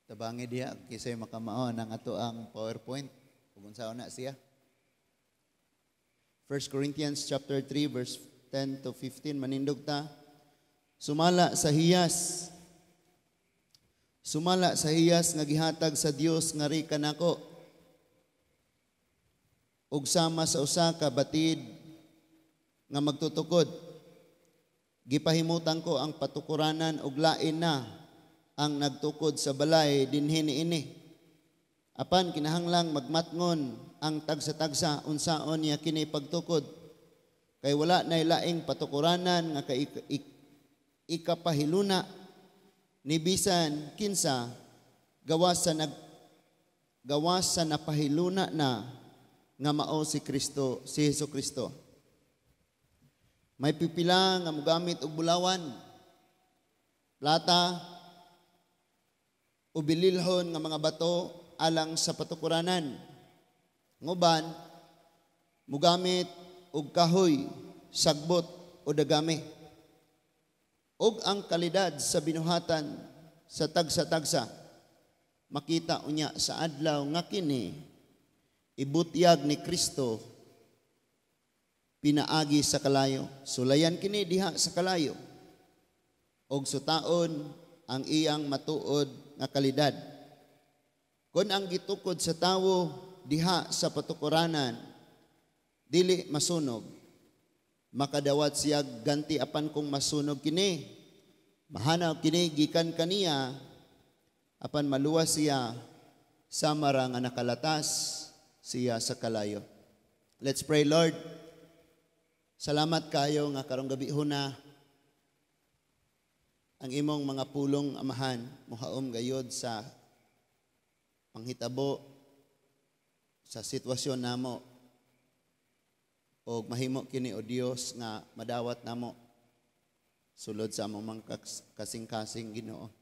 Tabangi diha kisay makamao ng ato ang PowerPoint ug unsaon na siya. 1 Corinthians chapter 3 verse 10 to 15, manindog ta. Sumala sa hiyas. Sumala sa hiyas nga gihatag sa Dios nga ri kanako ug sama sa usa ka batid nga magtutukod, gipahimutan ko ang patukuranan ug lain na ang nagtukod sa balay dinhi niini. Apan kinahanglang magmatngon ang tagsa-tagsa unsaon niya kini pagtukod. Kay wala nay laing patukuranan nga kay ikapahiluna ni bisan kinsa gawas sa napahiluna na nga mao si Kristo, si Hesus Kristo. May pipila nga mogamit og bulawan, plata, o bililhon nga mga bato alang sa patukuranan. Nguban, mugamit og kahoy, sagbot o dagami. Og ang kalidad sa binuhatan sa tagsa-tagsa, makita unya sa adlaw nga kini ibutyag ni Kristo pinaagi sa kalayo. Sulayan kini diha sa kalayo. Og sutaon ang iyang matuod nga kalidad. Kung ang gitukod sa tawo diha sa patukuranan dili masunog, makadawat siya ganti, apan kung masunog kini, mahanaw kini gikan kaniya, apan maluwas siya sama ra nga nakalatas siya sa kalayo. Let's pray. Lord, salamat kayo nga karong gabi huna ang imong mga pulong, Amahan, muhaom gayod sa panghitabo sa sitwasyon namo og mahimo kini, o Dios, nga madawat namo sulod sa among mga kasing-kasing, Ginoo.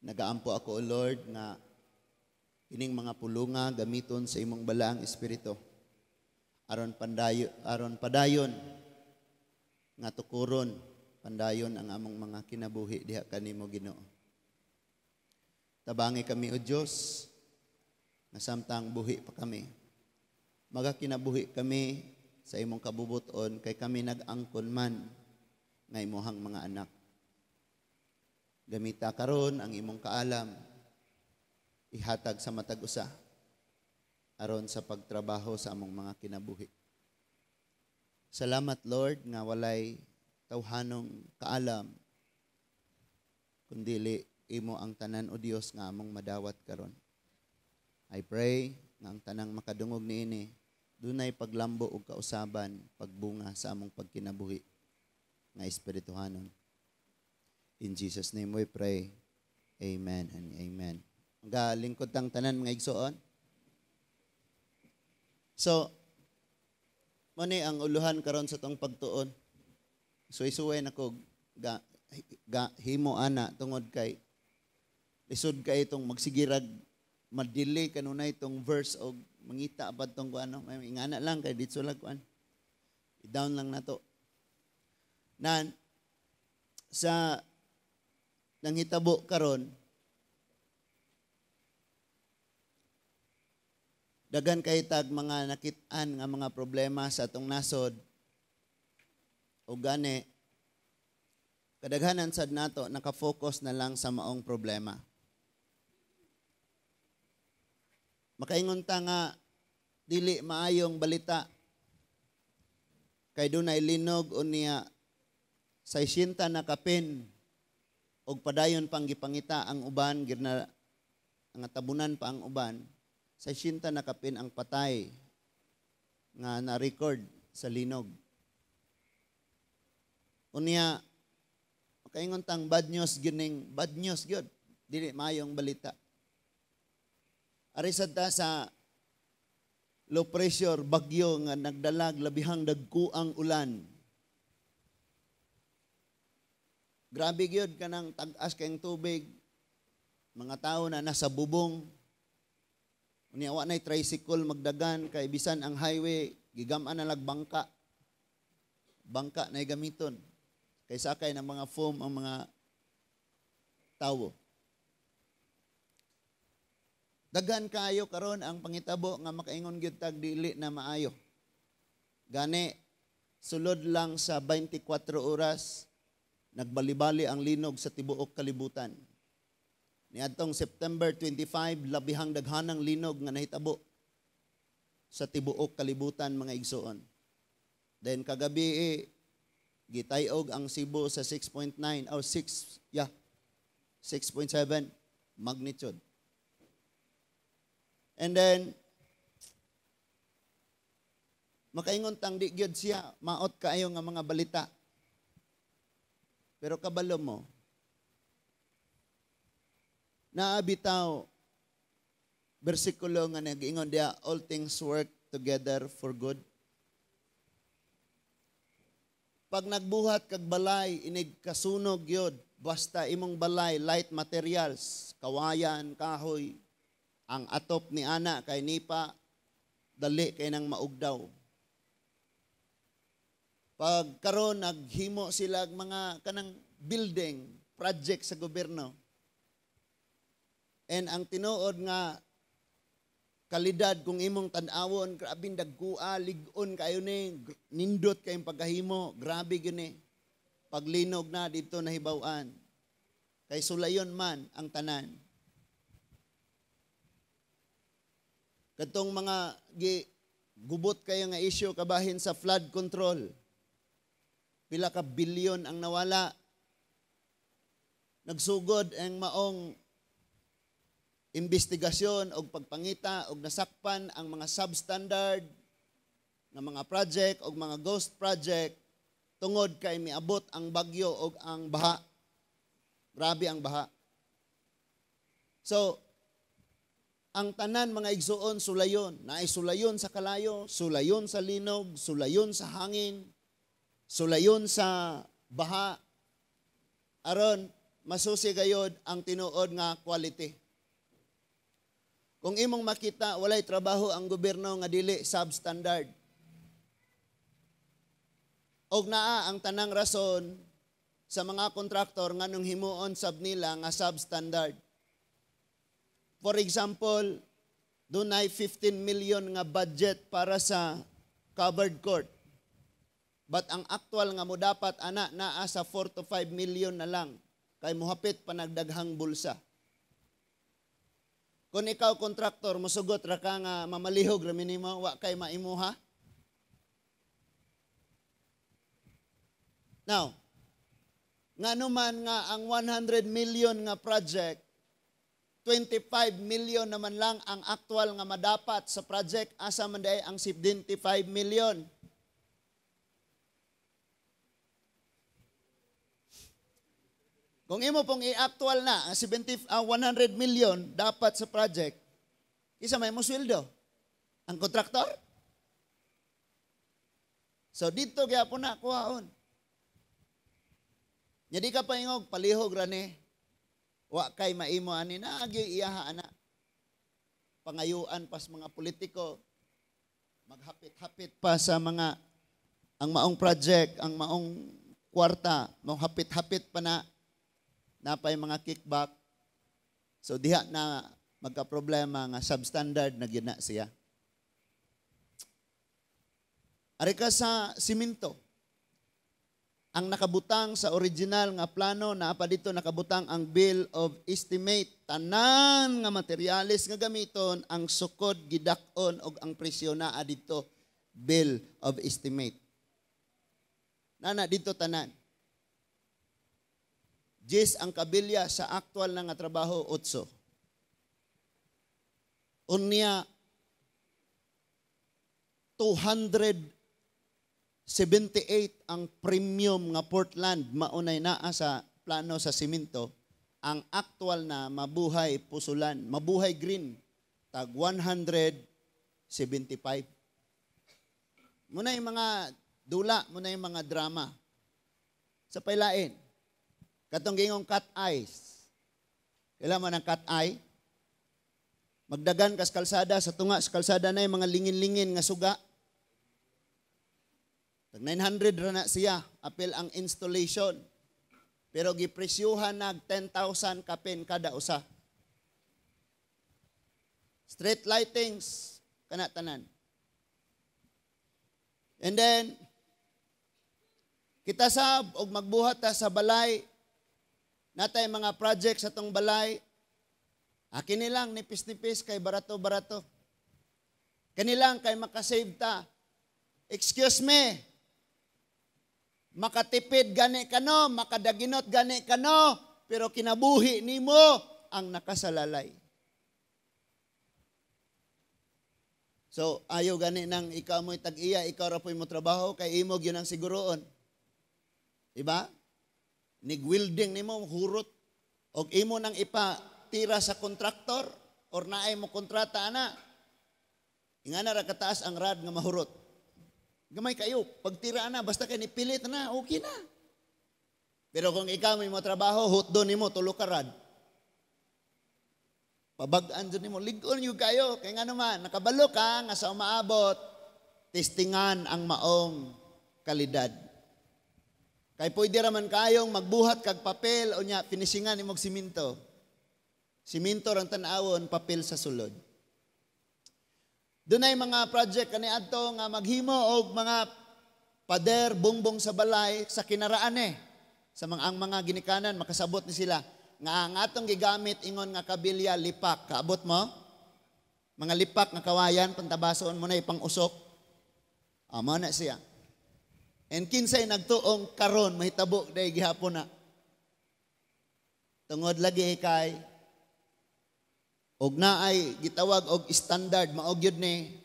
Nagaampo ako, O Lord, nga ining mga pulunga gamiton sa imong balaang espiritu aron padayon nga tukuron pandayon ang among mga kinabuhi diha kanimo, Ginoo. Tabangi kami, O Dios, nga samtang buhi pa kami, magakinabuhi kami sa imong kabubuton kay kami nag-angkon man nga imuhang mga anak. Gamita karon ang imong kaalam, ihatag sa matag usa aron sa pagtrabaho sa among mga kinabuhi. Salamat, Lord, nga walay tawhanong kaalam kundili imo ang tanan, o Dios, nga among madawat karon. I pray nga ang tanang makadungog niini dunay paglambo ug kausaban pagbunga sa among pagkinabuhi nga espirituhanon. In Jesus' name we pray. Amen and amen. Lingkod tang tanan, mga igsoon. So, mao ni ang uluhan karon sa tong pagtuon. Suway-suway na ko ga himo ana tungod kay lisod kay itong magsigirag madili kanunay itong verse og mangita pa tong ano, may ingana lang kay ditso lang kuan. I-down lang nato. Nan sa nanghitabo karon, daghan kay tag mga nakit-an nga mga problema sa atong nasod o gani kadaghanan sad nato naka-focus na lang sa maong problema. Makaingon ta nga dili maayong balita kay dunay linog, unya 60 na kapin og padayon pang gipangita ang uban, girna ang tabunan pa ang uban. 60 na kapin ang patay nga na-record sa linog. Unya makaingon tang bad news gining bad news gyud, dili maayong balita. Ari sad ta sa low pressure bagyo nga nagdalag labihang dagkuang ulan. Grabe gyud kanang tag-as kayong tubig. Mga tao na nasa bubong. Unya wa nay tricycle magdagan kay bisan ang highway gigam-an na lag bangka. Bangka na gamiton. Kay sakay ng mga foam ang mga tawo. Daghan kaayo karon ang pangitabo nga makaingon gyud tag dili na maayo. Gani sulod lang sa 24 oras, nagbalibali ang linog sa tibuok kalibutan. Niadtong September 25, labihang daghanang linog nga nahitabo sa tibuok kalibutan, mga igsoon. Then kagabi eh, gitayog ang Cebu sa 6.9 or 6, yeah, 6.7 magnitude. And then makaingon tang di gyud siya maot kaayo nga mga balita. Pero kabalo mo, naa bitaw bersikulo nga nag-ingon diya, "All things work together for good." Pag nagbuhat kag balay, inig kasunog yod, basta imong balay, light materials, kawayan, kahoy, ang atop ni ana kay nipa, dali kay nang maugdaw. Pag karon naghimo sila og mga kanang building project sa gobyerno. And ang tinuod nga kalidad, kung imong tan-awon, grabe dagkua, lig-on kayo ni, nindot kayong pagkahimo, grabe gyud ni. Paglinog na dito nahibaw-an. Kay sulayon man ang tanan. Katong mga gi gubot kayo nga issue kabahin sa flood control. Pila ka bilyon ang nawala. Nagsugod ang maong investigasyon og pagpangita og nasakpan ang mga substandard nga mga project og mga ghost project tungod kay miabot ang bagyo og ang baha. Grabe ang baha. So, ang tanan, mga igsuon, sulayon. Naay sulayon sa kalayo, sulayon sa linog, sulayon sa hangin, sulayon sa baha. Aron masusi gayod ang tinuod nga quality. Kung imong makita, walay trabaho ang gobyerno nga dili substandard. Og naa ang tanang rason sa mga kontraktor nganong himuon sab nila nga substandard. For example, dunay 15 million nga budget para sa covered court. But ang actual nga mo dapat ana naa sa 4 to 5 million na lang kay mohapit pa nagdaghang bulsa. Kung ikaw kontraktor, musugot ra ka nga mamalihog ra minimo, wa kay maimuha. Now, ngano man nga ang 100 million nga project, 25 million naman lang ang actual nga madapat sa project, asa man diay ang 75 million? Kung imo pong i-actual na ang 70, 100 million dapat sa project, isa may mo sweldo ang kontraktor? So dito gyapon na kuhaon. Nya di ka paingog palihog ra ni. Wa kay maimo ani na gyud iyaha ana. Pangayuan pas mga politiko, maghapit-hapit pa sa mga ang maong project, ang maong kwarta, maghapit-hapit pa na napay mga kickback. So diha na magka-problema nga substandard na gyud na siya. Ari ka sa simento. Ang nakabutang sa original nga plano, naa pa dito nakabutang ang bill of estimate, tanan nga materyales nga gamiton, ang sukod gidak-on og ang presyo naa dito bill of estimate. Nana dito tanan. Jis ang kabilya sa actual na nga trabaho, 8. Unya 278 ang premium nga Portland maunay naa sa plano sa simento, ang actual na mabuhay pusulan, mabuhay green tag 175. Muna yung mga dula, muna yung mga drama. Sa pailain, katong gingong cut eyes. Kailan man ang cut eye? Magdagan kas kalsada, sa tunga sa kalsada na yung mga lingin-lingin nga suga. Tag 900 ra na siya, apil ang installation. Pero gipresyuhan nag 10,000 kapin kada usa. Street lightings, kana tanan. And then, kita sab og magbuhat ta sa balay, natay mga project sa tong balay, akin nilang nipis-nipis kay barato-barato. Kanilang kay makasave ta. Excuse me, makatipid gani kano, makadaginot gani kano, pero kinabuhi nimo ang nakasalalay. So, ayaw gani nang ikaw mo'y tag-iya, ikaw ra po'y mo trabaho, kay imo gyud ang siguroon. Diba? Nig-welding nimo, hurot. Og imo nang ipatira sa kontraktor, or naay mo kontrata ana. Ingana ra kataas ang rad nga mahurot. Gamay kayo, pagtira ana, basta kay nipilit na, okay na. Pero kung ikaw may mo trabaho, hutdo nimo, tulo ka rad. Pabag-an dyan nimo, lig-on yun kayo. Kaya nga naman, nakabalo ka nga sa umaabot, testingan ang maong kalidad. Kay pwede raman kayong magbuhat kag papel o nya, finishingan nimog siminto. Siminto rang tan-awon, papel sa sulod. Dunay mga project kani adto nga maghimo og mga pader, bungbong sa balay sa kinaraan eh. Sa mga ang mga ginikanan makasabot ni sila nga ang atong gigamit ingon nga kabilya lipak. Kaabot mo? Mga lipak nga kawayan pantabason mo na ipang-usok. Amo na siya. And kinsay nagtuong karon mahitabo day gihapon na. Tungod lagi kay og naay gitawag og standard mao gyud ni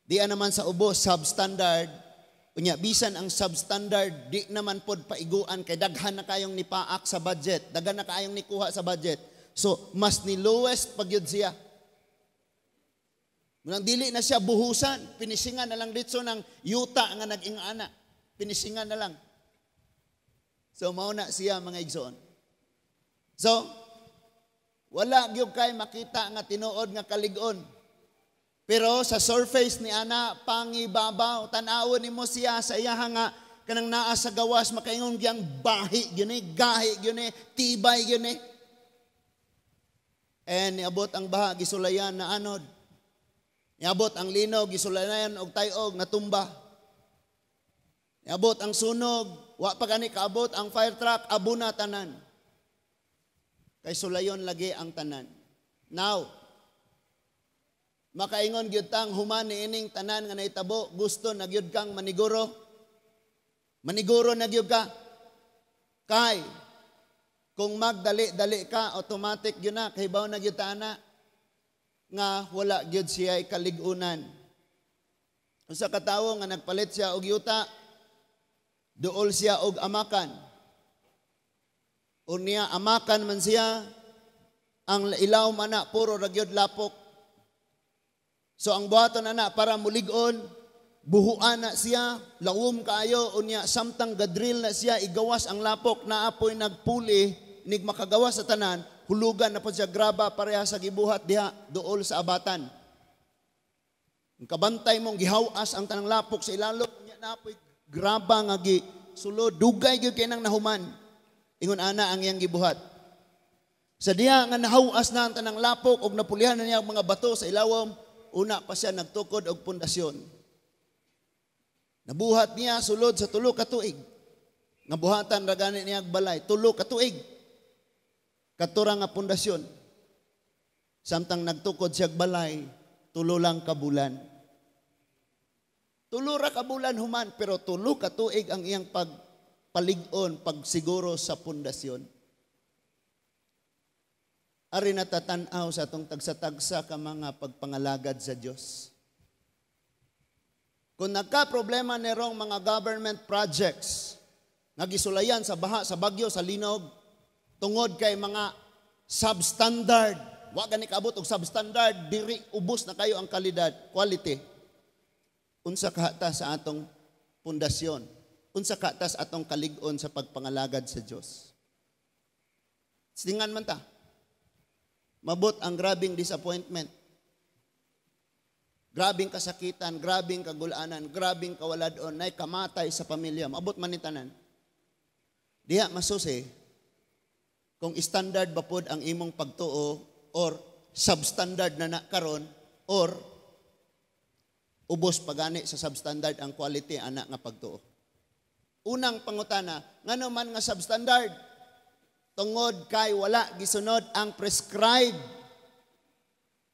di naman sa ubos substandard. Unya bisan ang substandard di naman pod paiguan kay daghan na kayong nipaak sa budget, daghan na kayong nikuha sa budget. So mas ni lowest pag yun siya. Munang dili na siya buhusan, pinisingan na lang ditso ng yuta nga nag-ingana. Pinisingan na lang. So mao na siya, mga igsoon. So wala gyud kay makita nga tinuod nga kalig-on. Pero sa surface ni ana pangibabaw, tan-awon nimo siya sa iyaha nga kanang naa sa gawas makaingon gyang bahi gyud ni, gahi gyud ni, tibay gyud ni. And niabot ang baha, gisulayan na anod. Niabot ang linog, gisulayan og tayog natumba. Niabot ang sunog, wa pa gani kaabot ang fire truck, abuna tanan. Kay sulayon lagi ang tanan. Now, makaingon gyud tang human niining tanan nga nahitabo, gusto na gyud kang maniguro. Maniguro na gyud ka. Kay kung magdali-dali ka, automatic gyud na kahibaw na gyud ta ana nga wala gyud siya kalig-unan. Usa ka tawo nga nagpalit siya og yuta, duol siya og amakan. Unya amakan man siya, ang ilaw man na puro ra gyud lapok. So ang buhaton ana para mulig-on, buhuan na siya, lawom kaayo, unya samtang gadrill na siya, igawas ang lapok, naapoy nagpuli, nig makagawas sa tanan, hulugan na po siya graba pareha sa gibuhat diha duol sa abatan. Ang kabantay mong gihawas ang tanang lapok sa ilalom, unya naapoy graba nga gi sulod, dugay gyud kay nang nahuman. Ingon ana ang iyang gibuhat. Sa diha nga nahawas na ang tanang lapok og napulihan na niya ang mga bato sa ilawom, una pa siya nagtukod og pundasyon. Nabuhat niya sulod sa 3 ka tuig. Nga buhatan ra gani niya og balay, 3 ka tuig. Katura nga pundasyon. Samtang nagtukod siya og balay, 3 lang ka bulan. 3 ra ka bulan human, pero 3 ka tuig ang iyang pagpalig-on, pagsiguro sa pundasyon. Ari natatanaw sa atong tagsa-tagsa ka mga pagpangalagad sa Dios. Kung nagka-problema nerong mga government projects nga gisulayan sa baha, sa bagyo, sa linog, tungod kay mga substandard, wa gani kaabot og substandard, diri ubos na kayo ang kalidad, quality. Unsa kahata sa atong pundasyon? Unsa kahata sa atong kalig-on sa pagpangalagad sa Dios? Sitingan man ta. Mabot ang grabing disappointment. Grabing kasakitan, grabing kagulanan, grabing kawaladon, nay kamatay sa pamilya. Mabot man ni tanan. Diha masusi kung standard ba pod ang imong pagtuo or substandard na na karon Or ubos pagani sa substandard ang quality ana nga pagtuo. Unang pangutana, ngano man nga substandard? Tungod kay wala gisunod ang prescribed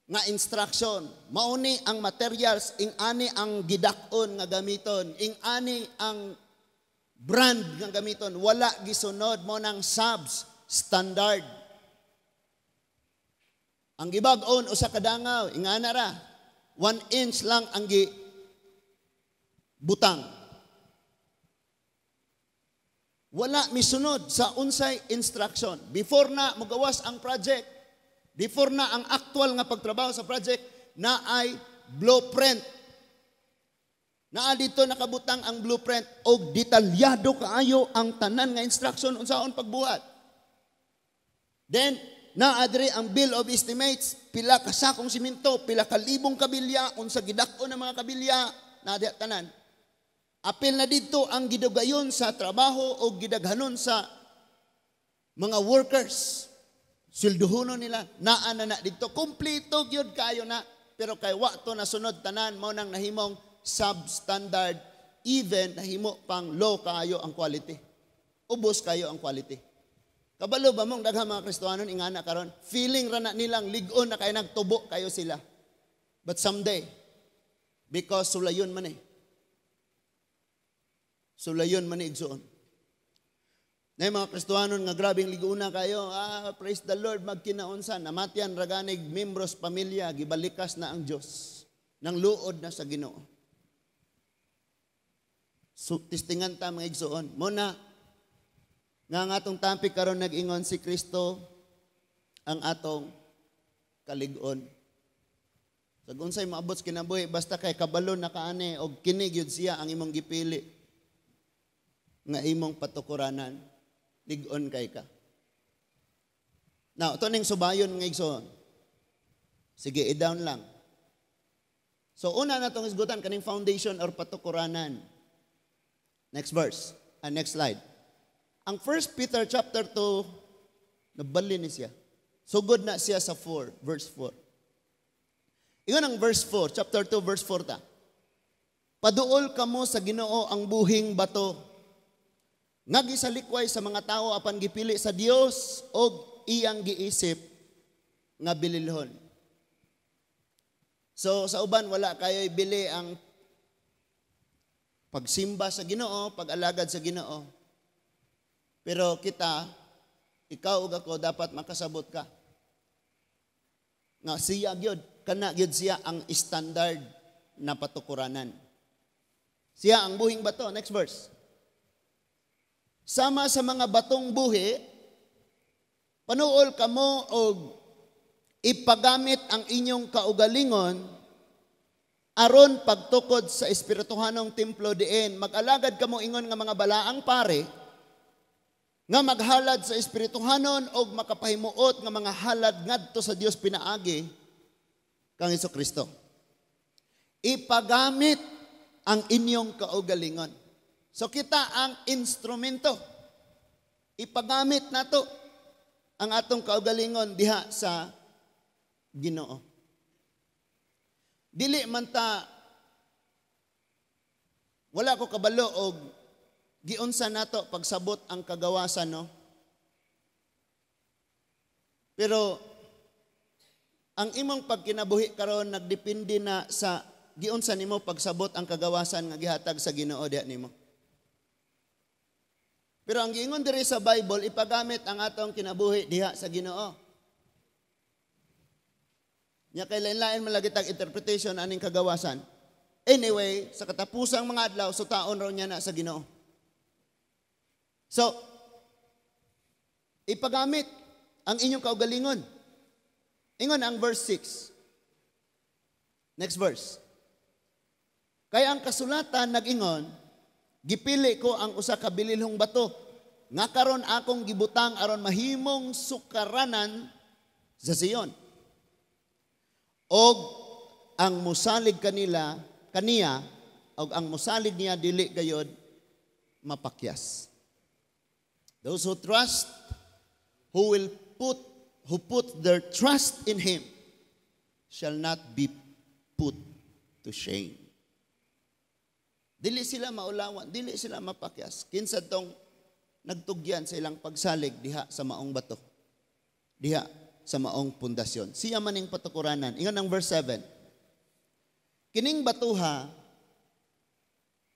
nga instruction. Mauni ang materials, ing ani ang gidak-on nga gamiton, ing ani ang brand nga gamiton, wala gisunod, mao nang substandard. Ang gibag-on usa ka dangaw, ingana ra. 1 inch lang ang gi butang. Wala misunod sa unsay instruction. Before na mugawas ang project, before na ang actual nga pagtrabaho sa project, na ay blueprint. Naa dito nakabutang ang blueprint og detalyado kaayo ang tanan nga instruction unsaon pagbuhat. Then naa diri ang bill of estimates, pila ka sakong simento, pila ka libong kabilya, unsa gidak-on ng mga kabilya, naa diha tanan. Apil na dito ang gidugayon sa trabaho o gidaghanon sa mga workers. Swelduhonon nila, naa na na dito. Kompleto gyud kayo na. Pero kay wa to nasunod tanan, mao nang nahimong substandard, even nahimo pang low kayo ang quality. Ubos kayo ang quality. Kabalo ba mong daghang mga Kristohanon ingana karon? Feeling ra na nilang lig-on na kay nagtubo kayo sila. But someday, because sulayon man eh. Sulayon man eh, igsuon. Na mga Kristohanon nga grabing liguna kayo, ah, praise the Lord, magkinaunsa, namatyan raganig membros pamilya, gibalikas na ang Diyos. Nang luod na sa Ginoo. So, testingan ta, mga igsuon. Muna, nga ang atong topic karon nag-ingon si Kristo ang atong kalig-on. Sa unsay maabot sa kinabuhi, basta kay kabalo na kaani og kini gyud siya ang imong gipili nga imong patukuranan, lig-on kay ka. Now, ito ning subayon, nga igsoon. Sige, i-down lang. So, una na itong isgutan, kaning foundation or patukuranan. Next verse. Next slide. Ang 1 Peter chapter 2, nabali ni siya. Sugod na siya sa 4, verse 4. Ingon ang verse 4, chapter 2, verse 4 ta. "Paduol kamo sa Ginoo ang buhing bato nga gisalikway sa mga tao apan gipili sa Dios og iyang giisip nga bililhon." So sa uban wala kayo bili ang pagsimba sa Ginoo, pag-alagad sa Ginoo. Pero kita, ikaw ug ako, dapat makasabot ka nga siya gyud, kana gyud siya ang standard na patukuranan. Siya ang buhing bato. Next verse. "Sama sa mga batong buhi, panuol kamo og ipagamit ang inyong kaugalingon aron pagtukod sa espirituhanong templo diin mag-alagad kamo ingon nga mga balaang pare nga maghalad sa espirituhanon og makapahimuot nga mga halad ngadto sa Dios pinaagi kang Kristo." Ipagamit ang inyong kaugalingon. So kita ang instrumento. Ipagamit nato ang atong kaugalingon diha sa Ginoo. Dili man ta, wala ko kabalo og giunsa nato pagsabot ang kagawasan, no. Pero ang imong pagkinabuhi karon nagdepende na sa giunsa nimo pagsabot ang kagawasan nga gihatag sa Ginoo diha nimo. Pero ang giingon diri sa Bible, ipagamit ang atong kinabuhi diha sa Ginoo. Nya kay lain-lain man lagi tag interpretation aning kagawasan. Anyway, sa katapusang mga adlaw, sutaon raw niya na sa Ginoo. So, ipagamit ang inyong kaugalingon. Ingon ang verse 6. Next verse. "Kaya ang kasulatan nag-ingon, 'Gipili ko ang usa ka bililhong bato nga karon akong gibutang aron mahimong sukaranan sa Sion. Og ang musalig kanila kaniya og ang musalig niya dili gayod mapakyas.'" Those who trust, who put their trust in Him shall not be put to shame. Dili sila maulawan, dili sila mapakyas. Kinsa tong nagtugyan sa ilang pagsalig diha sa maong bato? Diha sa maong pundasyon. Siya maning patukuranan. Ingon ang verse 7. Kining batuha,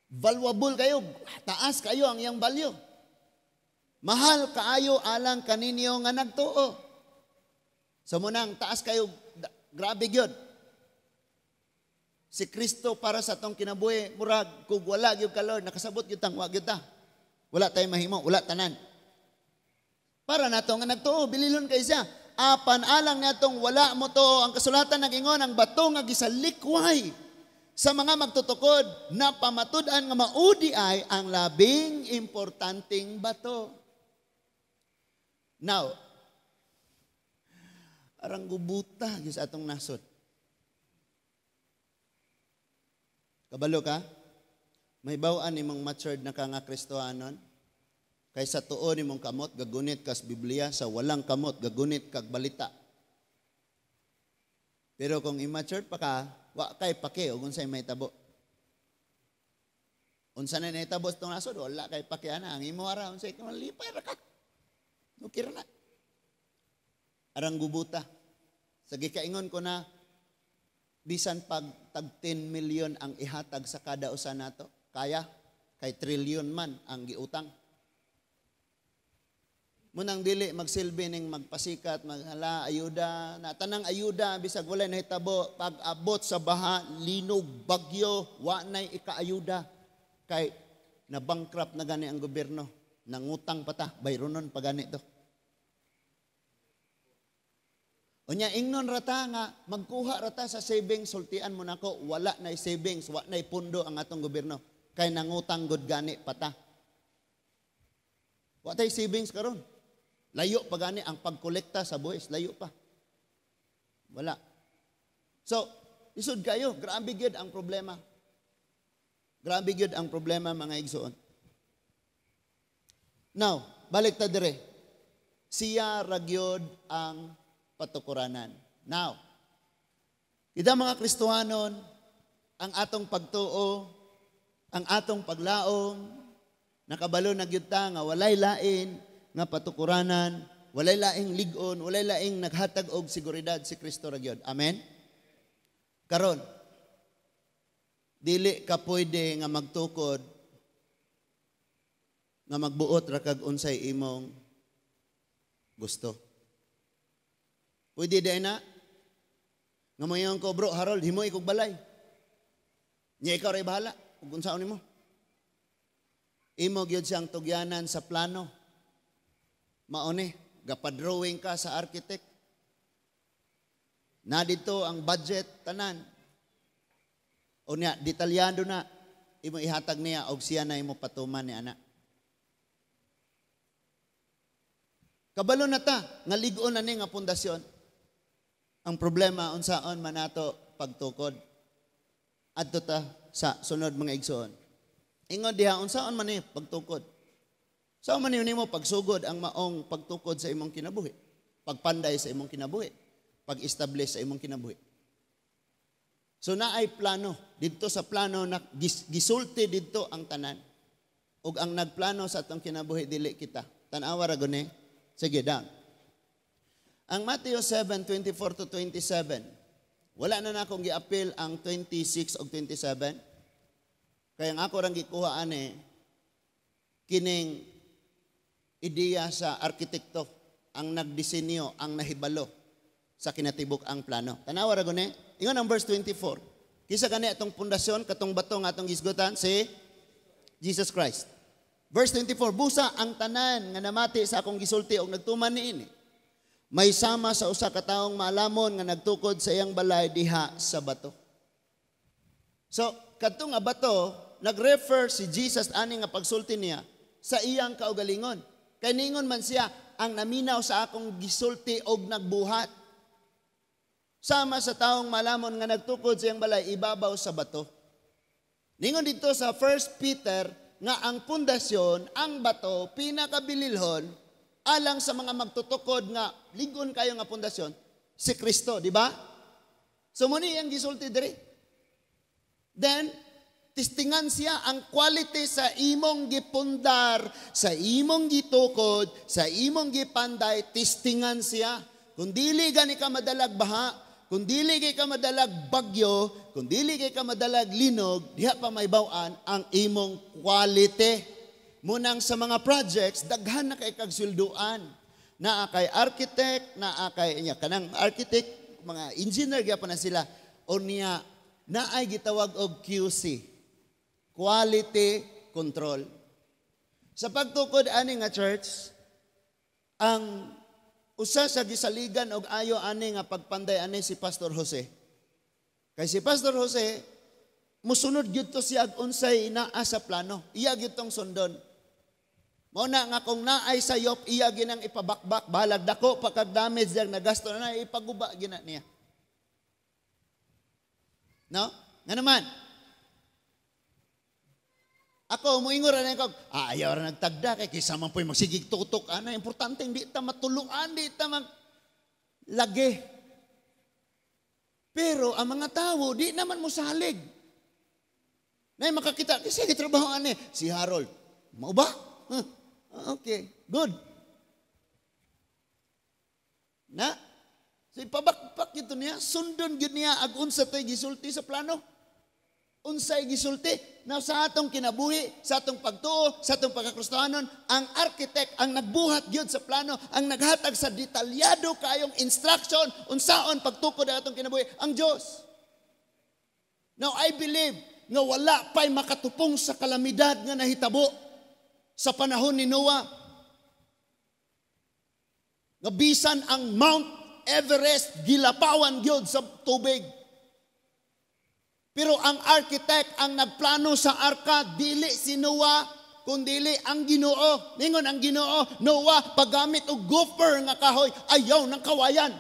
valuable kayo, taas kayo ang iyang value. Mahal kaayo alang kaninyo nga nagtuo. Sa munang taas kayo, grabe gyud. Si Kristo para sa atong kinabuhi, murag kung wala gyud ka, Lord, nakasabot gyud tang wa gyud ta. Wala tayo mahimo, wala tanan. Para nato nga nagtuo, bililon kay siya. Apan alang natong wala mo to, ang kasulatan nag-ingon, ang bato nga gisalikway sa mga magtutukod na pamatud-an nga maudi ay ang labing importanteng bato. Now, arang gubuta gyud sa atong nasod. Kabalo ka? May bawaan nimong matured na ka nga Kristohanon? Kay sa tuo nimong kamot, gagunit kas Biblia, sa walang kamot, gagunit kag balita. Pero kung immature pa ka, wa kay pake og unsay mahitabo. Unsa na nahitabo sa itong nasod, wala kay pake ana. Ang imo ara, unsay ka malipay ra ka. Okay ra na. Arang gubuta. Sa gikaingon ko na, bisan pag tag 10 million ang ihatag sa kada usa nato, kaya kay trillion man ang giutang. Munang dili magsilbi ning magpasikat, maghala ayuda, na tanang ayuda bisag walay nahitabo, pag-abot sa baha, linog, bagyo, wa nay ikaayuda kay nabankrupt na gani ang gobyerno, nangutang pa ta, bayronon pa gani to. Unya ingnon rata nga magkuha rata sa savings, sultian mo nako, wala nay savings, wa nay pundo ang atong gobyerno kay nangutang gud gani pata. Wa tay savings karon. Layo pa gani ang pagkolekta sa buwis, layo pa. Wala. So, isod kayo, grabe gyud ang problema. Grabe gyud ang problema, mga igsoon. Now, balik ta dire. Siya ra gyud ang patukuranan. Now, kita mga Kristohanon, ang atong pagtuo, ang atong paglaom, nakabalo na gyud ta nga walay lain nga patukuranan, walay laing lig-on, walay laing naghatag og seguridad, si Kristo ra gyud. Amen? Karon, dili ka pwede nga magtukod nga magbuot ra kag unsay imong gusto. Pwede di na? Nga moingon ko, "Bro, Harold, himoy kog balay. Nya ikaw ray bahala kung unsaon nimo." Imo gyud siyang tugyanan sa plano. Mao ni, gapadrawing ka sa architect. Na dito ang budget tanan. O niya, detalyado na. Imo ihatag niya og siya na imo patuman ni ana. Kabalo na ta, nga lig-on na ni nga pundasyon. Ang problema, unsaon man nato pagtukod. Adto ta sa sunod, mga igsoon. Ingon diha, unsaon man ni pagtukod? Sao man nimo pagsugod ang maong pagtukod sa imong kinabuhi? Pagpanday sa imong kinabuhi? Pag-establish sa imong kinabuhi? So naay plano. Didto sa plano, na, gisulti didto ang tanan. Ug ang nagplano sa atong kinabuhi, dili kita. Tan-awa ra guni. Sige, down. Ang Matthew 7:24 to 27. Wala na akong giapil ang 26 og 27. Kaya ang ako rang gikuha ani kining ideya sa arkitekto, ang nagdisenyo, ang nahibalo sa kinatibuk ang plano. Tanawa ra guni. Ingon ang verse 24. Kisa gani atong pundasyon, katong bato nga atong gisgutan, si Jesus Christ. Verse 24, busa ang tanan nga namati sa akong gisulti og nagtuman niini, may sama sa usa ka taong maalamon nga nagtukod sa iyang balay diha sa bato. So, kadto nga bato, nag-refer si Jesus ani nga pagsulti niya sa iyang kaugalingon. Kay ningon man siya, ang naminaw sa akong gisulti og nagbuhat. Sama sa taong malamon nga nagtukod sa iyang balay ibabaw sa bato. Ningon dito sa 1 Peter nga ang pundasyon, ang bato, pinakabililhon, alang sa mga magtutukod nga ligon kayo nga pundasyon, si Kristo, di ba? So muni ang gisulti diri. Then, testingan siya ang quality sa imong gipundar, sa imong gitukod, sa imong gipanday, testingan siya. Kung dili gani ka madalag baha, kung dili kay ka madalag bagyo, kung dili kay ka madalag linog, diha pa may bawan ang imong quality. Munang sa mga projects, daghan na kay kag swelduan. Naa kay architect, naa kay inya kanang architect, mga engineer gyapon na sila. O niya naay gitawag og QC, quality control. Sa pagtukod ani nga church, ang usa sa gisaligan og ayo ani nga pagpanday ani si Pastor Jose. Kay si Pastor Jose musunod gyud to siya og unsay naa sa plano. Iya gyud tong sundon. Mao na nga kung naay sayop, iya ginang ipabakbak, balag dako pa kag damage yang nagasto na, ipaguba gina niya. No? Nga naman. Ako, muingon ra ko, ayaw ra nagtagda, kay kaysa man po'y magsigig tutok, ana, importante, hindi ta matuluan, di ta mag lagi. Pero ang mga tao, di naman mo salig. Nay makakita, kasi trabaho ani, si Harold, mao ba? Huh. Okay, good. Na, so ipabakpak ito niya, sundon gyud niya ag unsa tay gisulti sa plano. Unsay gisulti? Na sa atong kinabuhi, sa atong pagtuo, sa atong pagkakristohanon, ang architect ang nagbuhat gyud sa plano, ang naghatag sa detalyado kayong instruction unsaon pagtukod ang atong kinabuhi, ang Dios. Now I believe nga wala pa'y makatupong sa kalamidad nga nahitabo sa panahon ni Noah. Nga bisan ang Mount Everest gilapawan gyud sa tubig. Pero ang architect ang nagplano sa arka, dili si Noah, kundili ang Ginoo. Ningon ang Ginoo, "Noah, paggamit og gopher nga kahoy, ayaw ng kawayan."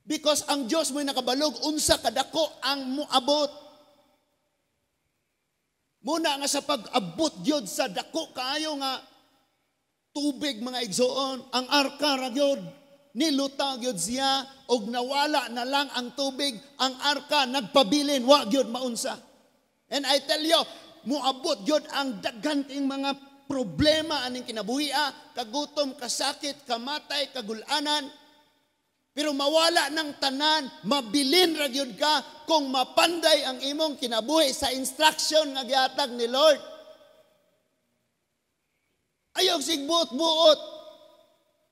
Because ang Dios mo'y nakabalog unsa kadako ang muabot. Muna nga sa pag-abot gyud sa dako kaayo nga tubig, mga igsoon, ang arka ra gyud niluta gyud siya og nawala na lang ang tubig, ang arka nagpabilin, wa gyud maunsa. And I tell you, muabot gyud ang daghan ting mga problema aning kinabuhia, kagutom, kasakit, kamatay, kagulanan. Pero mawala ng tanan, mabilin ra gyud ka kung mapanday ang imong kinabuhi sa instruction nga gihatag ni Lord. Ayaw sigbuot-buot.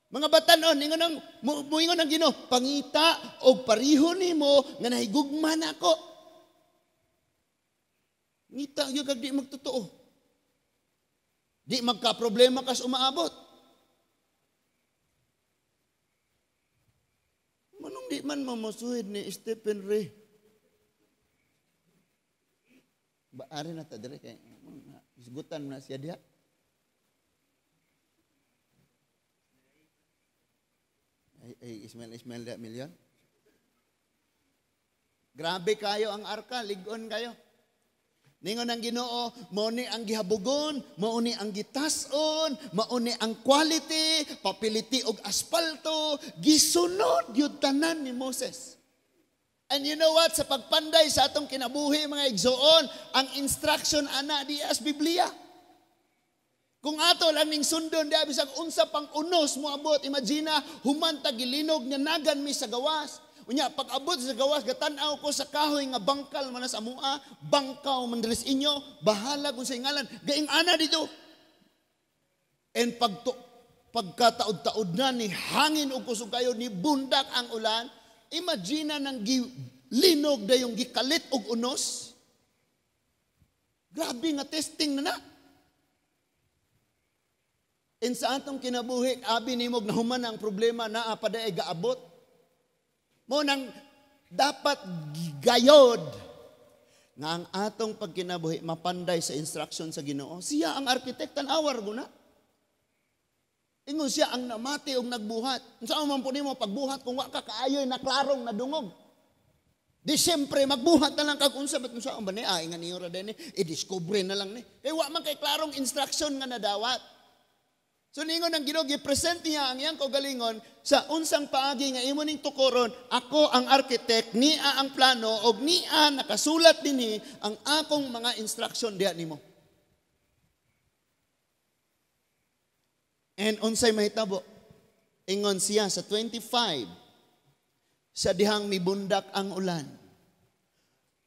Mga batanon, ingon ang muingon ang Ginoo, "Pangita og pariho nimo nga nahigugma nako." Ngita gyud kag di magtotoo. Di magka-problema kas umaabot. Manong di man mamasuhid ni Stephen Ray. Baari na ta dire kay isgutan na siya diha. Ay, ay Ismail Ismail da milyon. Grabe kayo ang arka, ligon kayo. Ningon ang Ginoo, mao ni ang gihabugon, mao ni ang gitas-on, mao ni ang quality, papiliti og asfalto, gisunod gyud tanan ni Moses. And you know what? Sa pagpanday sa atong kinabuhi, mga igsoon, ang instruction ana di as Biblia. Kung ato lang ning sundon di bisag unsa pang unos moabot, imagine human ta gilinog nga nagan mi sa gawas. Unya pag-abot sa gawas, gatan-aw ko sa kahoy nga bangkal man sa amua, bangkaw man diri sa inyo, bahala kung sa ngalan, gaing ana dito. And pagkataod-taod na ni hangin og kusog kayo, ni bundak ang ulan, imagine nang gilinog dayong gikalit og unos. Grabe nga testing na na. And sa atong kinabuhi, abi nimog nahuman ang problema, naa pa day gaabot. Mo nang dapat gayod nga ang atong pagkinabuhi mapanday sa instruction sa Ginoo. Siya ang architect, tan-awar guna. Ingon siya ang namati og nagbuhat. Unsa man po nimo pagbuhat kung wa ka kaayoy na klarong nadungog? Di siyempre magbuhat na lang kag unsa bat unsa ba ni ay nga niyo ra dinhi, i-discover na lang ni. Kay wa man kay klarong instruction nga nadawat. So ningon ang Ginoo, gi-present niya ang iyang kaugalingon sa unsang paagi nga imo ning tukoron, ako ang architect, niya ang plano og niya nakasulat dinhi ang akong mga instruction diha nimo. And unsay mahitabo? Ingon siya sa 25, sa dihang mibundak ang ulan,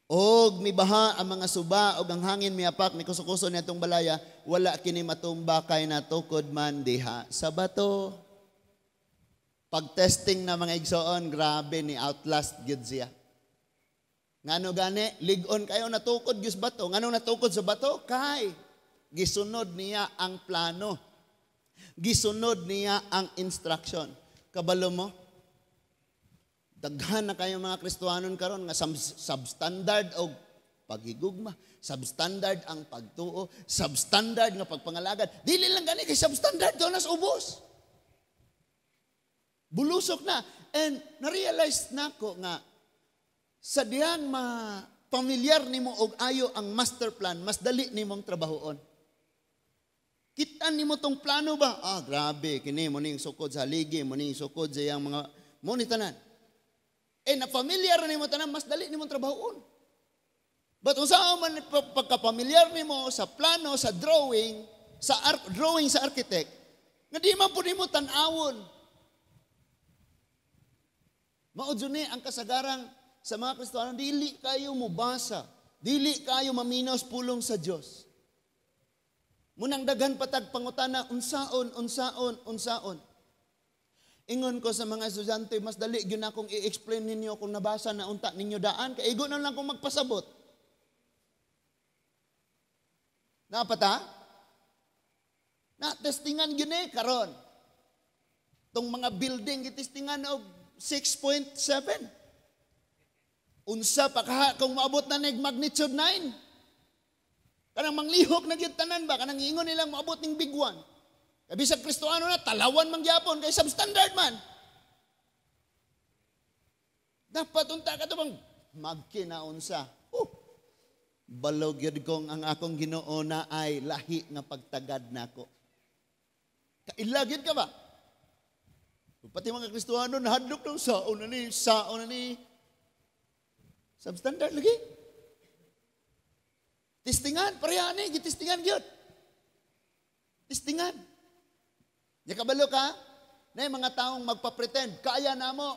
og mibaha ang mga suba, og ang hangin miapak, mikuso-kuso niya itong balaya, wala kini matumba kay natukod man diha sa bato. Pag-testing na mga igsoon, grabe ni outlast gyud siya. Ngano gani, lig-on kayo natukod gyud sa bato. Ngano natukod sa bato? Kay gisunod niya ang plano. Gisunod niya ang instruction. Kabalo mo? Daghan na kayo mga Kristohanon karon nga substandard og paghigugma, substandard ang pagtuo, substandard nga pagpangalagad. Dili lang gani kay substandard doon nas ubos. Bulusok na. And na-realize nako nga sa dihang ma-familiar nimo og ayo ang master plan, mas dali nimong trabahoon. Kita nimo tong plano ba? Ah, grabe kini mo ning sukod sa haligi, mo ning sukod sa iyang mga mo ni tanan. Eh, na-familiar nimo tanan, mas dali nimong trabahoon. But unsa man pagka-familiar nimo sa plano, sa drawing, sa drawing sa architect, nga di man pud nimo tan-awon. Mao jud ni ang kasagaran sa mga Kristiyano, dili kayo mobasa, dili kayo maminaw sa pulong sa Dios. Munang daghan patag pangutana, unsaon, unsaon, unsaon. Ingon ko sa mga estudyante, mas dali gyud akong i-explain ninyo kung nabasa na unta ninyo daan, kay igo na lang kung magpasabot. Napata? Na testingan gyud ni karon. Tong mga building gitestingan og 6.7. Unsa pa kaha kung maabot na nig magnitude 9? Kanang manglihok na gyud tanan ba, kanang ingon nilang maabot ning big one. Kay bisag Kristoano na, talawan man gyapon kay substandard man. Dapat unta ka to bang magkinaunsa. Oh, balog gyud kong ang akong Ginoo na ay lahi nga pagtagad nako. Kaila gyud ka ba? Pati mga Kristoano nahadlok daw saon na ni, saon na ni. Substandard lagi. Tistingan, pareha ni, gitistingan gyud. Tistingan. Di kabalo ka, na yung mga taong magpa-pretend, kaya na mo,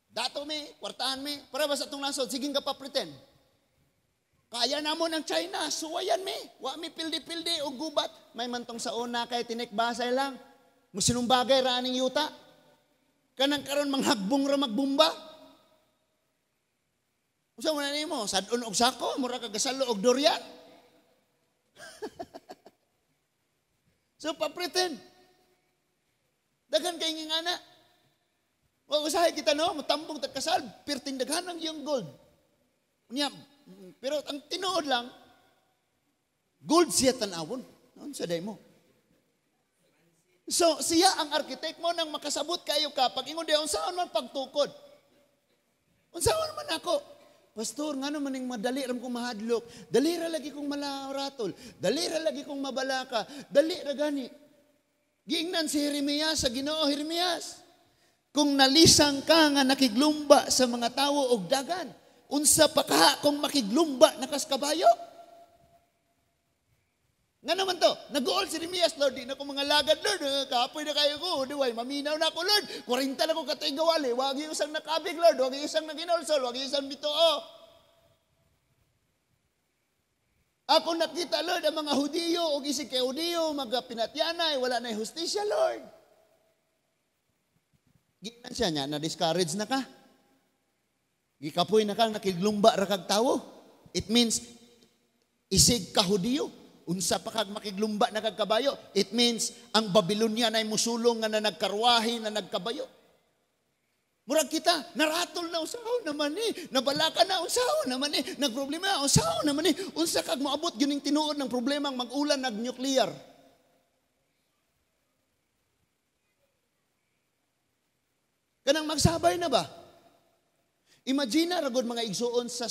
dato mi, kwartahan mi, para ba sa itong nasod, sige ka pa-pretend. Kaya na mo ng China, suwayan mi, wa mi pildi-pildi o gubat, may mantong sa una kay tinikbasay lang, musinumbagay ra aning yuta, kanang karon manghagbong ra magbumba. Unsa man nimo, sad-on og sako, mura ka gasalo og durian. So pa-pretend. Daghan kay ngingana. Wa usahay kita no, mutambong tag kasal, pirting daghan ang iyong gold. Unya, pero ang tinuod lang, gold siya tan-awon. Unsa day mo? So siya ang architect mo nang makasabot kayo ka pag ingon diha unsaon man pagtukod. Unsaon man ako? Pastor, ngano man ning madali ra kong mahadlok, dali ra lagi kong malaratol, dali ra lagi kong mabalaka, dali ra gani. Giingnan si Jeremias sa Ginoo, Jeremias, kung nalisang ka nga nakiglumba sa mga tawo og dagan, unsa pa ka kung makiglumba na kas kabayo? Nga naman to, nag-uol si Jeremias, Lord, di na ko mga lagad, Lord, kapoy na kayo ko, diway, maminaw na ako, Lord, 40 na ko katuig gawali, wag yung isang nakabig, Lord, wag yung isang naginolsol, wag yung isang bitoo. Ako nakita, Lord, ang mga Hudiyo, o isig kay Hudiyo, mga pinatyanay, wala na hustisya, Lord. Ginan siya niya, na-discourage na ka. Gikapoy na kang nakiglumba ra kag tawo. It means, isig ka Hudiyo. Unsa pa kag makiglumba na kag kabayo. It means, ang Babylonia na musulong nga na nagkarwahe na nagkabayo. Murag kita, naratol na usaw naman ni, nabalaka na usaw naman ni, nagproblema usaw naman ni. Unsa kag moabot gyud ning tinuod ng problemang mag-ulan nag nuclear. Kanang magsabay na ba? Imagine na ragod mga igsuon sa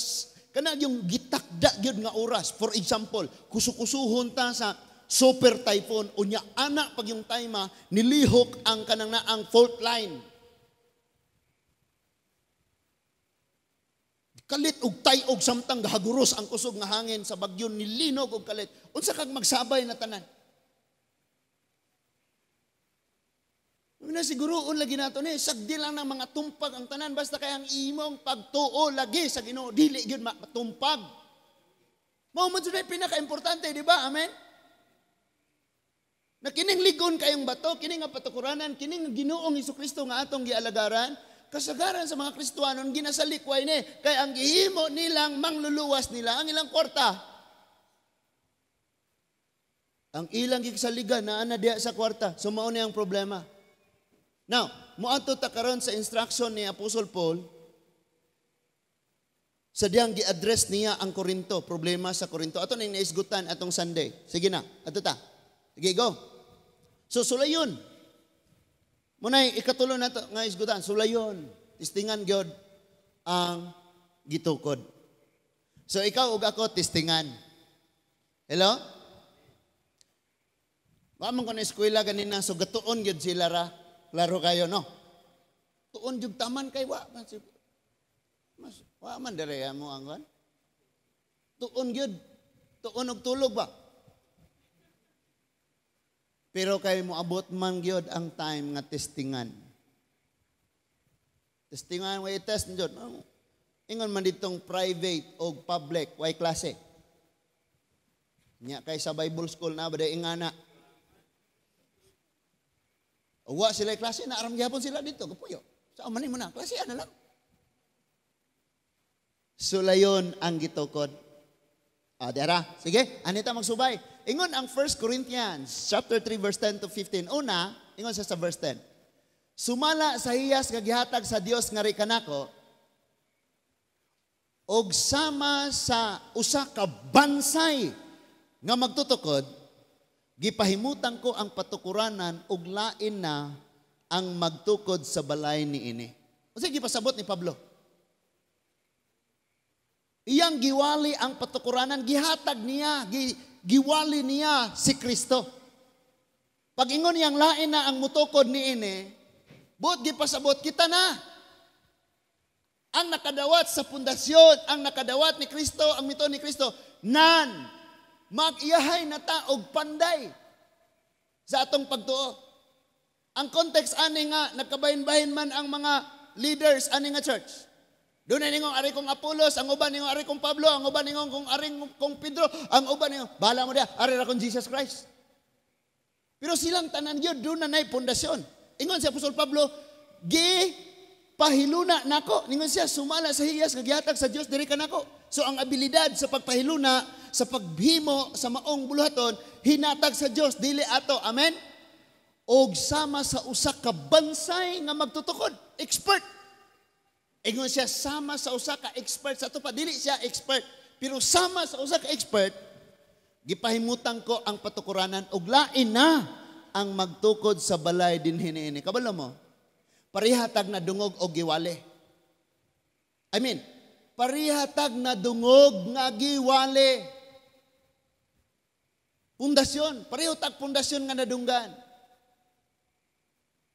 kanang yung gitakda gyud nga oras. For example, kusukusuhon ta sa super typhoon, unya ana pag yung time nilihok ang kanang naang fault line. Kalit og tay-og samtang gahaguros ang kusog nga hangin sa bagyo, nilinog og kalit. Unsa kag magsabay na tanan? Na siguroon lagi nato ni, sagdi lang ng mga tumpag ang tanan, basta kay ang imong pagtuo lagi sa Ginoo, dili gyud matumpag. Mao man jud pinaka-importante, di ba? Amen. Na kining ligon kayong bato, kining nga patukuranan, kining Ginoong Hesukristo nga atong gialagaran, kasagaran sa mga Kristohanon ginasalikway ni kay ang gihimo nilang mangluluwas nila ang ilang kwarta. Ang ilang gigsaligan naa na diha sa kwarta. So mao ni ang problema. Now, moadto ta karon sa instruction ni Apostle Paul sa diyang gi-address niya ang Korinto, problema sa Korinto. Ato ning naisgutan atong Sunday. Sige na, ato ta. Sige, go. So sulayon. Munay ikatulo nato nga isgutan, sulayon. Tistingan gyud ang gitukod. So ikaw ug ako tistingan. Hello? Wa man ko na eskwela ganina, so gatuon gyud sila ra. Klaro kayo, no? Tuon jud taman kay wa man si mas wa man dere mo ang kan. Tuon gyud, tuon og tulog ba? Pero kay moabot man gyud ang time nga testingan. Testingan way test gyud. Ingon man ditong private og public way klase. Nya kay sa Bible school na ba ingana. Wa sila klase na aram gyapon sila dito kapuyo. Sa man mo na klase ana lang. Sulayon ang gitukod. Ah, dara. Sige, anita magsubay. Ingon ang 1 Corinthians chapter 3 verse 10 to 15. Una, ingon siya sa verse 10. Sumala sa hiyas nga gihatag sa Dios nga kanako og sama sa usa ka bansay nga magtutukod, gipahimutan ko ang patukuranan og lain na ang magtukod sa balay niini. Unsa gipasabot ni Pablo? Iyang giwali ang patukuranan, gihatag niya, giwali niya si Kristo. Pag ingon niyang lain na ang mutukod niini, buot gipasabot kita na. Ang nakadawat sa pundasyon, ang nakadawat ni Kristo, ang mito ni Kristo, nan mag-iyahay na ta og panday sa atong pagtuo. Ang context ani nga nagkabahin-bahin man ang mga leaders ani nga church. Doon na ningong ari kong Apolos, ang uban ningong ari kong Pablo, ang uban ningong kong ari kong Pedro, ang uban ningong bahala mo diha, ari ra kong Jesus Christ. Pero silang tanan gyud doon na nay pundasyon. Ingon si Apostol Pablo, gi pahiluna nako. Ningon siya, sumala sa hiyas nga gihatag sa Dios diri kanako. So ang abilidad sa pagpahiluna, sa paghimo sa maong buluhaton, hinatag sa Dios dili ato. Amen. Og sama sa usa ka bansay nga magtutukod, expert. Ingon siya sama sa usa ka expert sa ato pa, dili siya expert, pero sama sa usa ka expert, gipahimutan ko ang patukuranan og lain na ang magtukod sa balay dinhi niini. Kabalo mo? Parihatag na dungog og giwali. I mean, parihatag na dungog nga giwali. Pundasyon, pareho tag pundasyon nga nadunggan.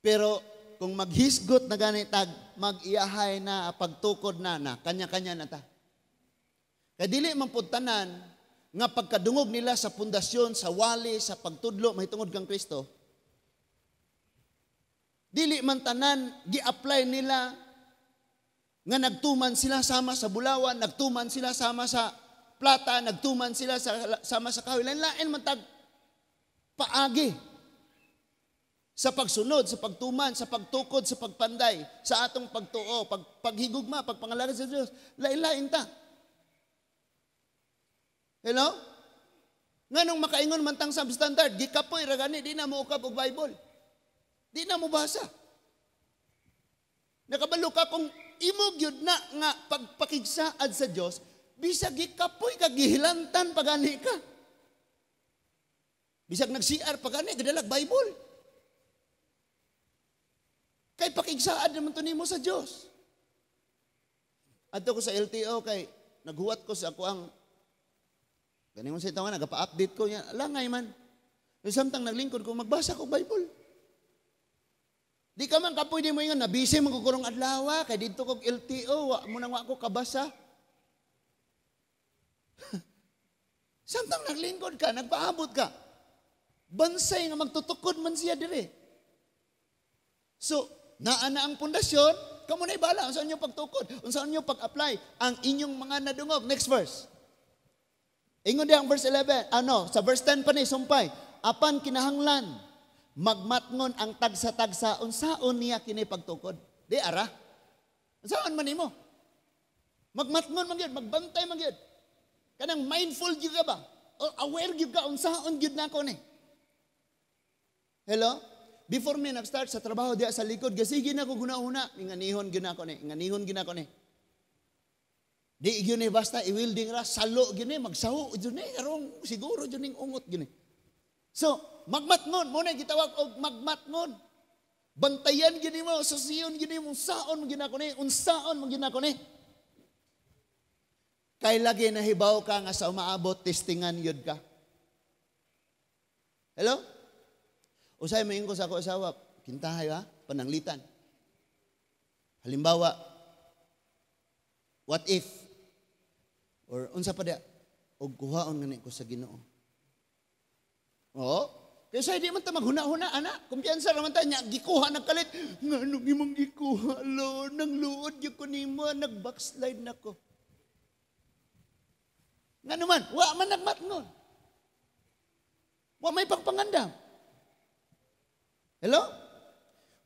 Pero kung maghisgot na ganitag, mag-iyahay na, pagtukod na na, kanya-kanya na ta. Kaya dili man pud tanan nga pagkadungog nila sa pundasyon, sa wali, sa pagtudlo, mahitungod kang Kristo, dili man tanan gi-apply nila nga nagtuman sila sama sa bulawan, nagtuman sila sama sa plata, nagtuman sila sama sa kahoy. Lain-lain man tag paagi sa pagsunod, sa pagtuman, sa pagtukod, sa pagpanday, sa atong pagtuo, paghigugma, pagpangalagad sa Diyos. Lain-lain ta. Hello? Nganong makaingon man tang substandard, gikapoy ra gani, di na mo ukab og Bible. Di na mo basa. Nakabalo ka kung imo gyud na nga pagpakigsaad sa Dios, bisag gikapoy ka, gihilantan pa gani ka. Bisag nag-CR pa gani, gadalag Bible. Kay pakigsaad naman to nimo sa Dios. Adto ko sa LTO kay naghuwat ko sa ako ang ganin mo sa ito nga nagpa-update ko niya, langay man. Samtang naglingkod ko, magbasa ko Bible. Di ka man kapoy di mo ingon, nabisi man ko karong adlaw, kay didto kog LTO, wa mo nang wa ko kabasa. Samtang naglingkod ka, nagpaabot ka. Bansay nga magtutukod man siya dire. So, naa na ang pundasyon, kamo na ibala, unsa inyo pagtukod, unsa inyo pag-apply ang inyong mga nadungog. Next verse. Ingon diha ang verse 11, ano, sa verse 10 pa ni sumpay, apan kinahanglan magmatngon ang tagsa-tagsa unsaon niya kini pagtukod. Di ara. Unsaon man nimo? Magmatngon man gyud, magbantay man gyud. Kanang mindful gyud ka ba? O aware gyud ka unsaon gyud nako ni. Hello? Before me nag-start sa trabaho diya sa likod, gasige na ko guna-una, inganihon gyud nako ni, inganihon gyud nako ni. Di gyud ni basta i-welding ra, salo gyud ni, magsaho gyud ni, karong siguro gyud ning ungot gyud ni. So, magmatngon, mo na gitawag og magmatngon. Bantayan gyud nimo, susiyon gyud nimo, unsaon mo gyud nako ni, unsaon mo gyud nako ni. Kay lagi nahibaw ka nga sa umaabot, testingan gyud ka. Hello? Usay moingon ko sa ako asawa, kintahay ha, pananglitan. Halimbawa, what if, or unsa pa diya, og kuhaon ngani ko sa Ginoo. Oo. Kaysa di man ta maghuna-huna, ana. Kumpiyansa raman ta nya, gikuha nagkalit. Nganong imong gikuha, Lord, nang luod gyud ko nimo, nag-backslide na ko. Ngano man, wa man nagmatngon. Wa may pagpangandam. Hello?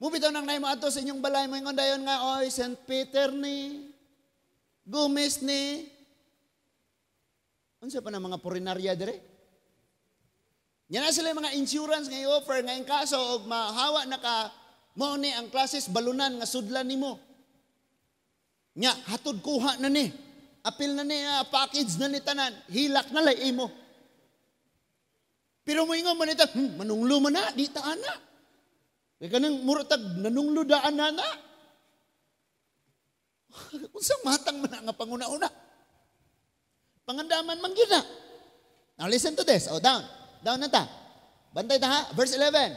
Mubitaw nang nay mo ato sa inyong balay mo ingon dayon nga oy St. Peter ni Gomez ni unsa pa na mga purinarya dire? Nya na sila mga insurance nga i-offer nga in kaso og mahawa na ka mao ni ang classes balunan nga sudlan nimo. Nya hatod kuha na ni. Apil na ni, package na ni tanan, hilak na lay imo. Pero moingon man ita, manunglo man na, di ta ana. Kay kanang mura tag nanunglo daan na na. Unsang matang man na nga panguna-una? Pangandaman man gyud na. Now listen to this. Oh, down. Down na ta. Bantay ta ha. Verse 11.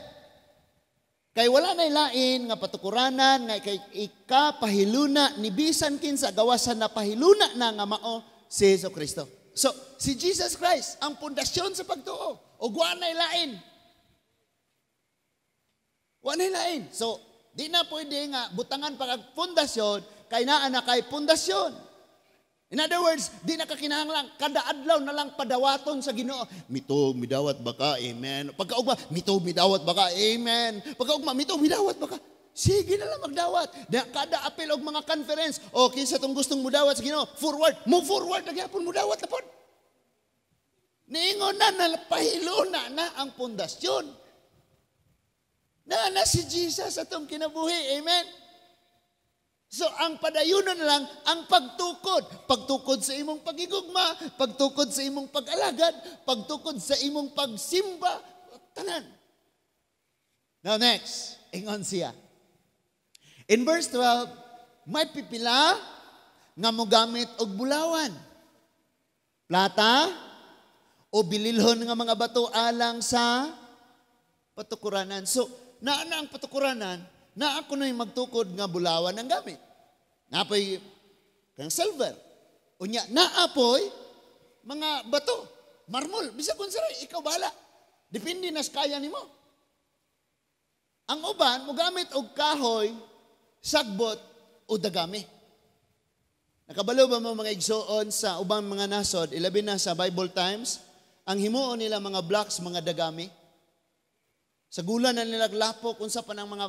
Kay wala na lain nga patukuranan nga kay ikapahiluna ni bisan kinsa gawasan na pahiluna na nga mao si Jesu Kristo. So, si Jesus Christ ang pundasyon sa pagtuo. Ug wa na lain. Wa na lain. So, di na pwede nga butangan pa kag pundasyon kay naa na kay pundasyon. In other words, di na kakinahanglan kada adlaw na lang padawaton sa Ginoo. Mito midawat ba ka? Amen. Pagkaugma, mito midawat ba ka? Amen. Pagkaugma, mito midawat ba ka? Sige na lang magdawat. Kada apel og mga conference, o kinsa tong gustong mudawat sa Ginoo, forward, move forward na gyapon mudawat na pod. Niingon na napahiluna na ang pundasyon. Na si Jesus atong kinabuhi. Amen. So, ang padayunan na lang, ang pagtukod. Pagtukod sa imong pagigugma, pagtukod sa imong pag-alagad, pagtukod sa imong pagsimba, tanan. Now next, ingon siya. In verse 12, may pipila nga mogamit og bulawan, plata, o bililhon nga mga bato alang sa patukuranan. So, naa na ang patukuranan, na ako na'y magtukod nga bulawan ang gamit. Naapoy kang silver. Unya, naapoy mga bato, marmol. Bisag kung saray, ikaw bahala. Depende na sa kaya nimo. Ang uban, mogamit og kahoy, sagbot, o dagami. Nakabalo ba mo mga igsoon sa ubang mga nasod, ilabi na sa Bible times, ang himuon nila mga blocks, mga dagami. Sa gula na nila lapok, unsa pa ng mga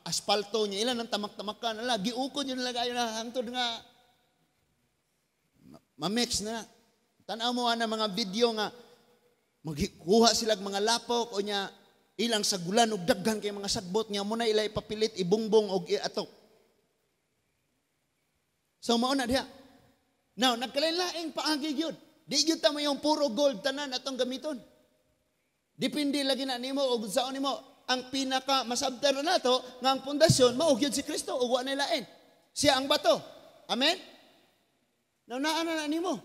asfalto niya, ilan ang tamak-tamakan, ala, giukod yun nila kayo na hangtod nga, ma-mix na. Tanaw mo na mga video nga, magkuha sila mga lapok, o niya, ilang sa gulan, og daghan kay mga sagbot niya, muna ila ipapilit, ibungbong, og iatok. So, mauna diha. Now, nagkalain-laing paagi yun. Di yun tama yung puro gold tanan atong gamiton. Depende lagi na nimo og saon nimo ang pinaka masabtan na nato nga ang pundasyon mao gyud si Kristo ug wa na lain. Siya ang bato. Amen. Now naa na nimo.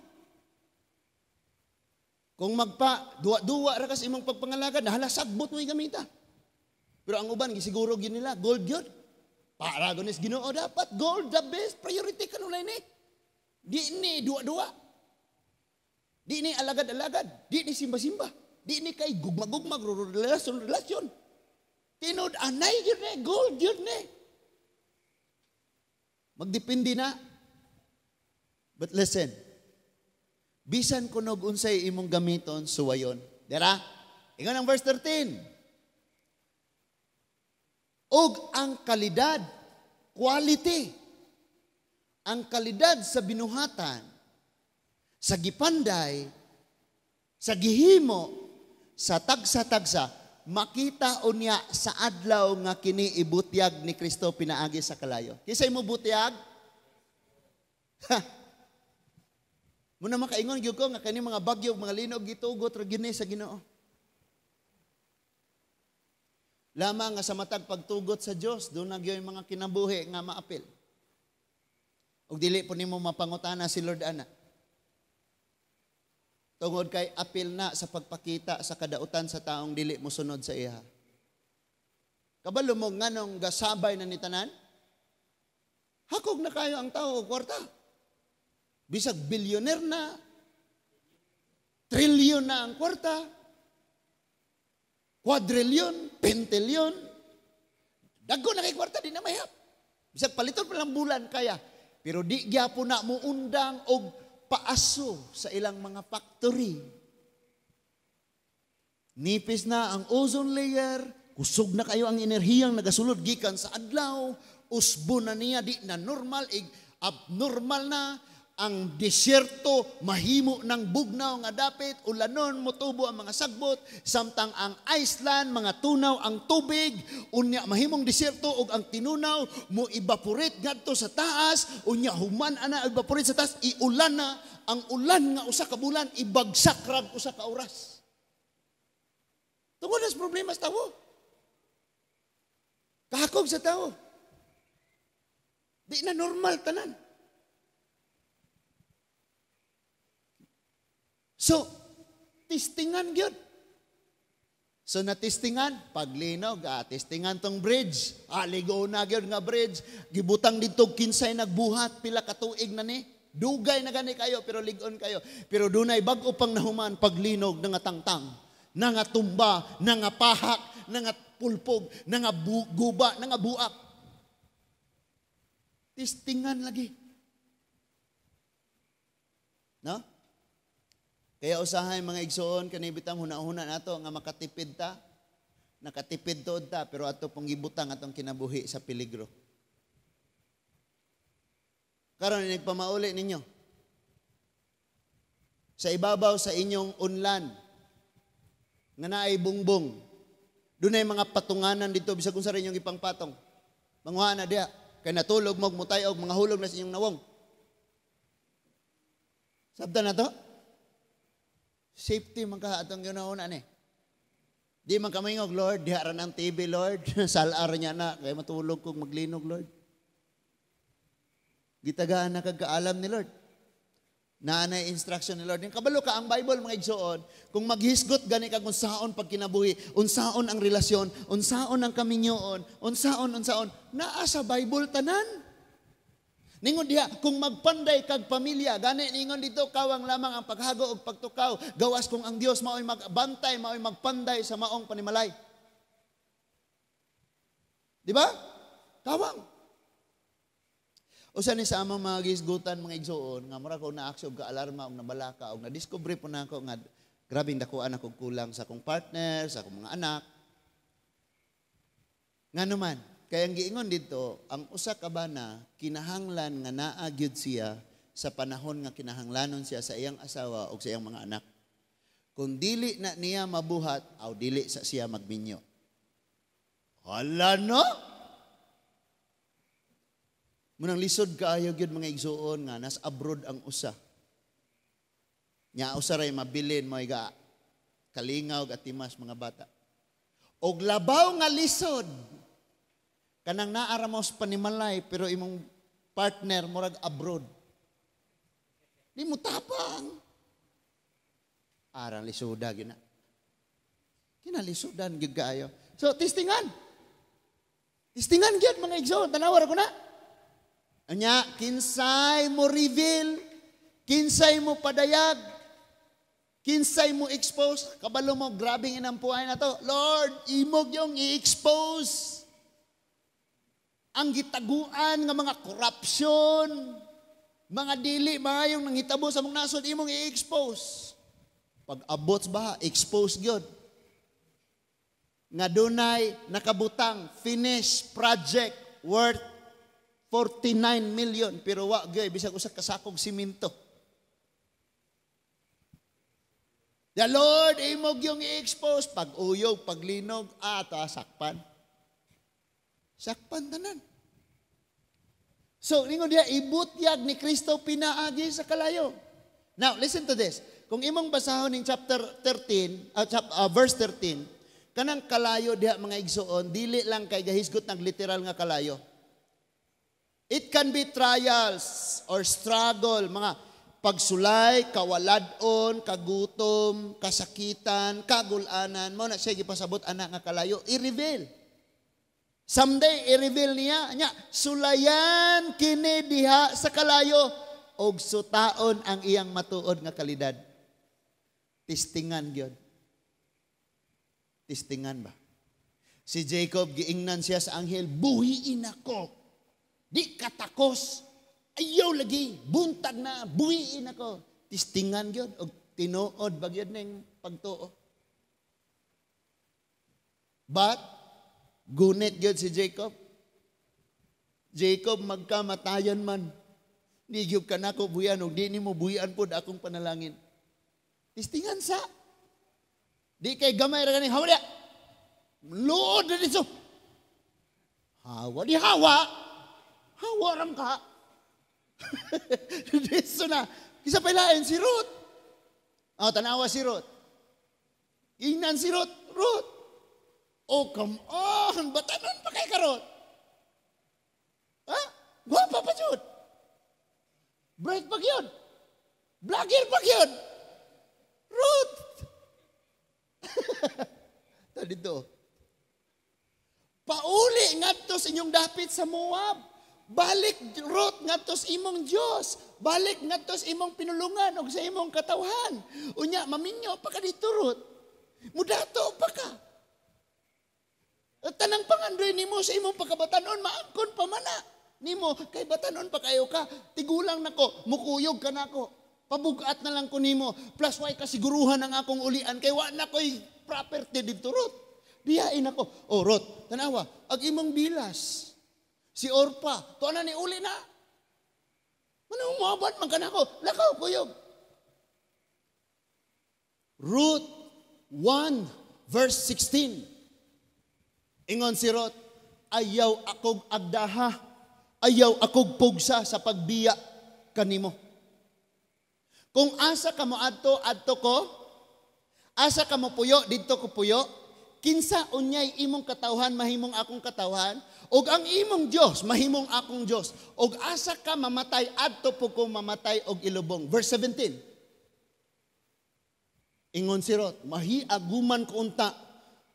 Kung magpa duwa-duwa ra kas imong pagpangalagad, nahala sagbot mo gamita. Pero ang uban gisiguro gyud nila gold gyud. Para gunis Ginoo dapat gold the best priority kanunay ni. Di ni duwa-duwa. Di ni alagad-alagad, di ni simba-simba. Di ni kay gugma-gugma relasyon-relasyon. Tinud anay gyud ni, gold gyud ni. Magdepende na. But listen, bisan kunog unsay imong gamiton, suwayon. Dira? Ingon ang verse 13. Og ang kalidad, quality, ang kalidad sa binuhatan, sa gipanday, sa gihimo, sa tagsa-tagsa, makita unya sa adlaw nga kini ibutyag ni Kristo pinaagi sa kalayo. Kinsa mo butyag? Ha. Muna makaingon gyud ko nga kani mga bagyo, mga linog gitugot ra gyud ni sa Ginoo. Lamang nga sa matag pagtugot sa Dios, doon na gyud mga kinabuhi nga maapil. Ug dili po nimo mapangutana si Lord ana. Tungod kay apil na sa pagpakita sa kadautan sa taong dili mosunod sa iya. Kabalo mo nganong gasabay na ni tanan? Hakog na kayo ang tao og kwarta. Bisag billionaire na, trilyon na ang kwarta, quadrillion, pentillion, dagko na kay kwarta, di na mahap. Bisag paliton pa lang bulan kaya. Pero di gyapon na muundang og paaso sa ilang mga factory. Nipis na ang ozone layer, kusog na kayo ang enerhiyang nagasulod gikan sa adlaw, usbo na niya, di na normal, abnormal na, ang disyerto mahimo ng bugnaw nga dapit, ulanon motubo ang mga sagbot, samtang ang Iceland mga tunaw ang tubig, unya mahimong disyerto ug ang tinunaw mo evaporate ngadto sa taas, unya human ana evaporate sa taas, iulan na ang ulan nga usa ka bulan ibagsak rag usa ka oras. Tungod sa problema sa tawo. Kahakog sa tawo. Di na normal tanan. So, testingan gyud. So, natistingan, paglinog, testingan tong bridge. Ligo na gyud nga bridge. Gibutang dito kinsay nagbuhat, pila ka tuig na ni. Dugay na gani kayo, pero ligon kayo. Pero dunay bag-o pang nahuman, paglinog, nangatangtang, nangatumba, nangapahak, nangapulpog, nangaguba, nangabuak. Testingan lagi. No? Kaya usahay mga igsoon, kanibitang huna-huna nato nga makatipid ta, nakatipid tuod ta, pero ato pong gibutang atong kinabuhi sa peligro. Karon nagpamauli ninyo. Sa ibabaw sa inyong unlan, nga naay bungbong, dunay mga patunganan dito, bisag unsa rin inyong ipangpatong. Manguha na diha, kay natulog mo, mutayog, mga hulog na sa inyong nawong. Sabta na to? Safety man ka atong ginauna ni. Di man kamingog, Lord, diha ra ng TV, Lord. Salar niya na, kaya matulog kog maglinog, Lord. Gitagaan na kag kaalam ni Lord. Naanay instruction ni Lord. Yung kabalo ka ang Bible, mga igsoon, kung maghisgot gani kag unsaon pagkinabuhi, unsaon ang relasyon, unsaon ang kaminyoon, unsaon, unsaon, naa sa Bible tanan. Ningon diha, kung magpanday kag pamilya, gani ningon dito, kawang lamang ang paghago og pagtukaw, gawas kung ang Dios mao'y magbantay, mao'y magpanday sa maong panimalay. Di ba? Kawang. Usa ni sa among mga gisgutan, mga igsoon, nga mura ko na-aksyo og kaalarma og nabalaka og na-discover po nako nga grabing dakuan ako kulang sa akong partner, sa akong mga anak. Nga naman, kaya ang giingon dito, ang usa ka bana kinahanglan nga naa gyud siya sa panahon nga kinahanglanon siya sa iyang asawa o sa iyang mga anak. Kung dili na niya mabuhat, aw dili sa siya magminyo. Hala no? Munang lisod kaayo gyud mga igsuon nga nas abroad ang usa. Nya usa ray mabilin mo ga kalingaw ug atimas mga bata. Og labaw nga lisod kanang naara mo sa panimalay pero imong partner murag abroad. Di mo tapang. Arang lisuda gyud na. Kinalisudan gyud kaayo. So testingan. Testingan gyud, mga igsoon, tanawa ra ko na. Anya, kinsay mo reveal, kinsay mo padayag, kinsay mo expose, kabalo mo, grabing inampuay na to. Lord, imo gyung i-expose ang gitaguan nga mga corruption, mga dili maayong nanghitabo sa among nasod, imong i-expose. Pag abot ba, expose gyud. Nga dunay nakabutang finish project worth 49 million pero wa gyud bisag usa ka sakog simento. The Lord, imo gyung i-expose pag uyog, paglinog, ta sakpan. Sakpan tanan. So, ningon diha, ibutyag ni Kristo pinaagi sa kalayo. Now, listen to this. Kung imong basahon ning chapter 13, verse 13, kanang kalayo diha, mga igsoon, dili lang kay gahisgot ng literal nga kalayo. It can be trials or struggle, mga pagsulay, kawalad-on, kagutom, kasakitan, kagulanan. Mao na siya gipasabot ana nga kalayo, i-reveal. Someday, i-reveal niya, nya, sulayan kini diha sa kalayo, og sutaon ang iyang matuod nga kalidad. Testingan gyud. Testingan ba? Si Jacob, giingnan siya sa anghel, "Buhiin ako. Di katakos. Ayaw lagi, buntag na, buhiin ako." Testingan gyud, og tinuod ba gyud ning pagtuo. But, gunit gyud si Jacob. "Jacob, magkamatayan man. Di gyud ka nako buyan og di nimo buhian pod akong panalangin." Testingan sa. Di kay gamay ra ganing hawa diya. Luod na dito. Hawa di hawa. Hawa ram ka. Dito na. Kisa pa ilain si Ruth. Oh, tanawa si Ruth. Ingnan si Ruth. "Ruth. Oh, come on. Batanon pa kay ka, Ruth. Ha? Gwapa pa jud. Bright pa yun. Vlogger pa yun. Ruth." Dito. "Pauli ngadto sa inyong dapit sa Moab. Balik, Ruth, ngadto sa imong Dios. Balik ngadto sa imong pinulungan ug sa imong katawhan. Unya maminyo pa ka dito, Ruth. Mudato pa ka. At tanang pangandoy nimo sa imong pagkabatanon maangkon pa mana nimo kay batanon pa kayo ka. Tigulang nako, mukuyog ka nako. Pabugat na lang ko nimo. Plus way kasiguruhan ang akong ulian kay wa na ko'y property dito, Ruth. Biyain ako. Oh, Ruth, tanawa, ag imong bilas. Si Orpa, tuwa na ni uli na. Manong moabot man ka nako, lakaw kuyog." Ruth 1 verse 16. Ingon si Ruth, "Ayaw akog agdaha, ayaw akog pugsa sa pagbiya kanimo. Kung asa ka mo adto, adto ko. Asa ka mo puyo, didto ko puyo. Kinsa unyay imong katawhan, mahimong akong katawhan. Ug ang imong Dios, mahimong akong Dios. Ug asa ka mamatay, adto po ko mamatay og ilubong." Verse 17. Ingon si Ruth, "Mahiaguman ko unta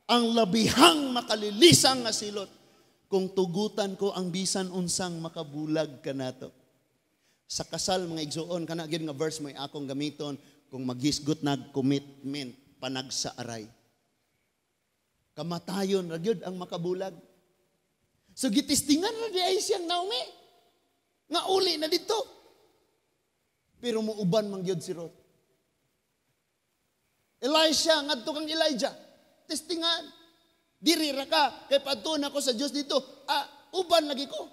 ang labihang makalilisang nga silot kung tugutan ko ang bisan unsang makabulag kanato." Sa kasal, mga igsuon, kana gyud nga verse may akong gamiton kung maghisgot nag commitment panagsa aray. Kamatayon ra gyud ang makabulag. So gitistingan ra di ay siyang Naomi nga uli na dito. Pero muuban man gyud si Ruth. Elisha ngadto kang Elijah. Testingan. "Diri ra ka kay padtuon ako sa Dios dito." "Ah, uban lagi ko."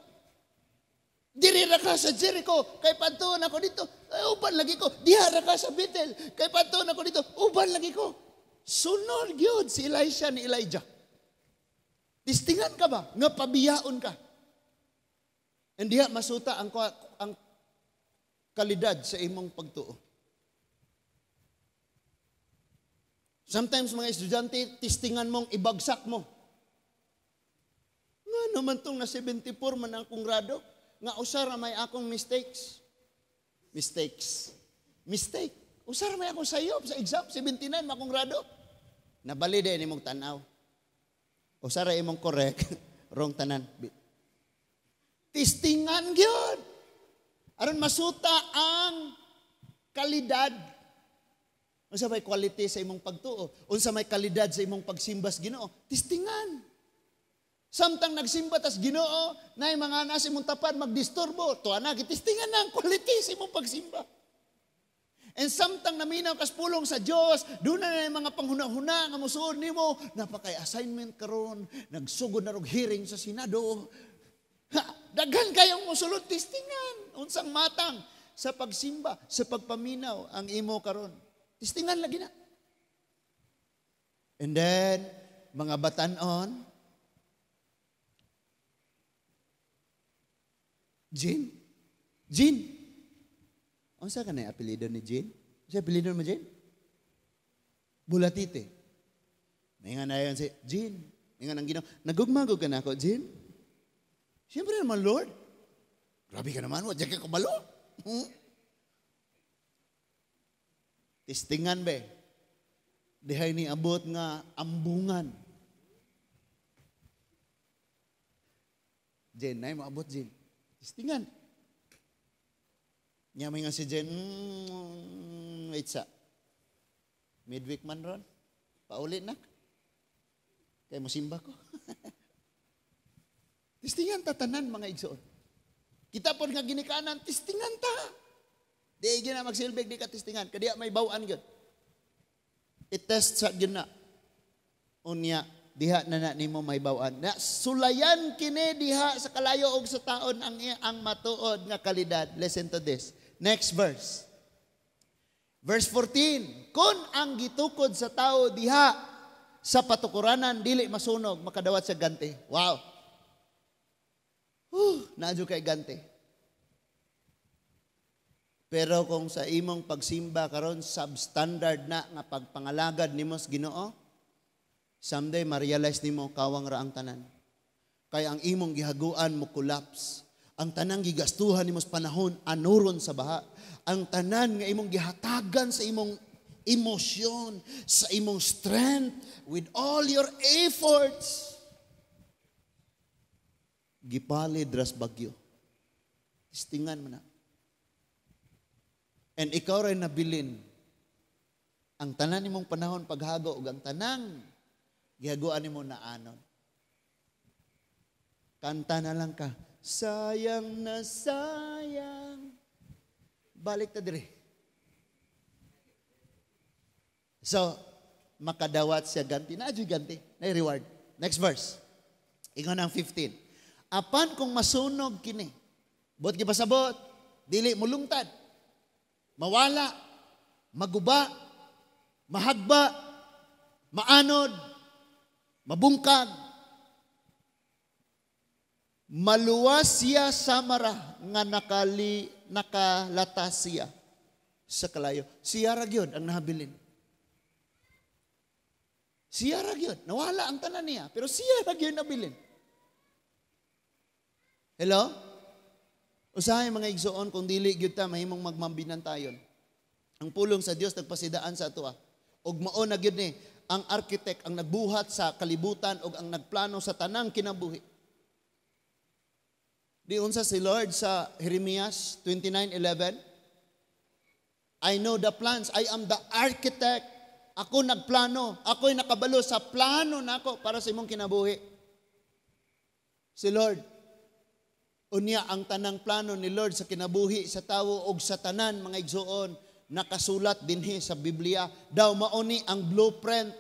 "Diri ra ka sa Jericho kay padtuon ako dito." "Ay, uban lagi ko." "Diha ra ka sa Bethel kay padtuon ako dito." "Uban lagi ko." Sunod gyud si Elisha ni Elijah. Testingan ka ba nga pabiyaon ka? And diha masuta ang kalidad sa imong pagtuo. Sometimes, mga estudyante, testingan mong ibagsak mo. Nga naman tong na 74 man akong grado, nga usa ra may akong mistakes. Mistakes. Mistake. Usa ra may akong sayop sa exam, 79 makong grado. Nabali din imong tanaw. Usa ra imong correct, wrong tanan. Testingan gyud. Aron masuta ang kalidad. Unsa may quality sa imong pagtuo? Unsa may kalidad sa imong pagsimba sa Ginoo? Testingan. Samtang nagsimba tas Ginoo, naay mga nasa imong tapad magdisturbo, tuwa na gitistingan na ang quality sa imong pagsimba. And samtang naminaw kas pulong sa Dios, doon na na mga panghuna-huna nga mosuod nimo, napakay assignment karon, nagsugod na rog hearing sa Senado. Ha, daghan kayong mosulod, testingan unsang matang sa pagsimba, sa pagpaminaw ang imo karon. Testingan lagi na. And then, mga batanon, Jean? Jean? Unsa ka na apelyido ni Jean? Unsa apelyido mo, Jean? Bulatite. May nga na yan si Jean. May nga nang Ginoo. Nagugmagog ka na ako, Jean? Siyempre naman, Lord. Grabe ka naman, wa ka kabalo. Testingan be. Dihay ni abot nga ambungan. Jen, nay mo abot, Jen. Testingan. Nya may nga si Jen, wait sa. Midweek man ron. Pauli na. Kaya musimba ko. Testingan ta tanan mga igsoon. Kita pod nga ginikanan, testingan ta. Di gina magsilbig, di ka testingan. Kadiya may bawaan gyud. I-test sa gyud na. Unya, diha na na nimo may bawaan. Na sulayan kini diha sa kalayo og sa taon ang matuod nga kalidad. Listen to this. Next verse. Verse 14. Kung ang gitukod sa tao diha sa patukuranan dili masunog, makadawat sa ganti. Wow. Naadyo kay ganti. Pero kung sa imong pagsimba karon substandard na nga pagpangalagad nimo sa Ginoo, someday ma-realize nimo kawang ra ang tanan. Kay ang imong gihaguan mo collapse. Ang tanang gigastuhan nimo sa panahon anuron sa baha. Ang tanan nga imong gihatagan sa imong emosyon, sa imong strength, with all your efforts, gipalid ras bagyo. Testingan mo na. And ikaw ray nabilin. Ang tanan nimong panahon paghago ug ang tanang gihaguan nimo na anon. Kanta na lang ka. Sayang na sayang. Balik ta diri. So, makadawat siya ganti. Na ganti. Na reward. Next verse. Ingon ang 15. Apan kung masunog kini, bot gipasabot, dili mulungtad, mawala, maguba, mahagba, maanod, mabungkag, maluwas siya sa mara nga nakalatas siya sa kalayo. Siya ra gyud ang nahabilin. Siya ra gyud. Nawala ang tanan niya, pero siya ra gyud nabilin. Hello? Usahay mga igsoon, kung dili gyud ta mahimong magmambinan tayon. Ang pulong sa Dios nagpasidaan sa atoa. Og mao na gyud ni ang architect ang nagbuhat sa kalibutan og ang nagplano sa tanang kinabuhi. Di unsa si Lord sa Jeremias 29:11? I know the plans. I am the architect. Ako nagplano. Ako'y nakabalo sa plano nako para sa imong kinabuhi. Si Lord. Unya ang tanang plano ni Lord sa kinabuhi sa tawo og sa tanan mga igsoon nakasulat dinhi sa Biblia. Daw mauni ang blueprint.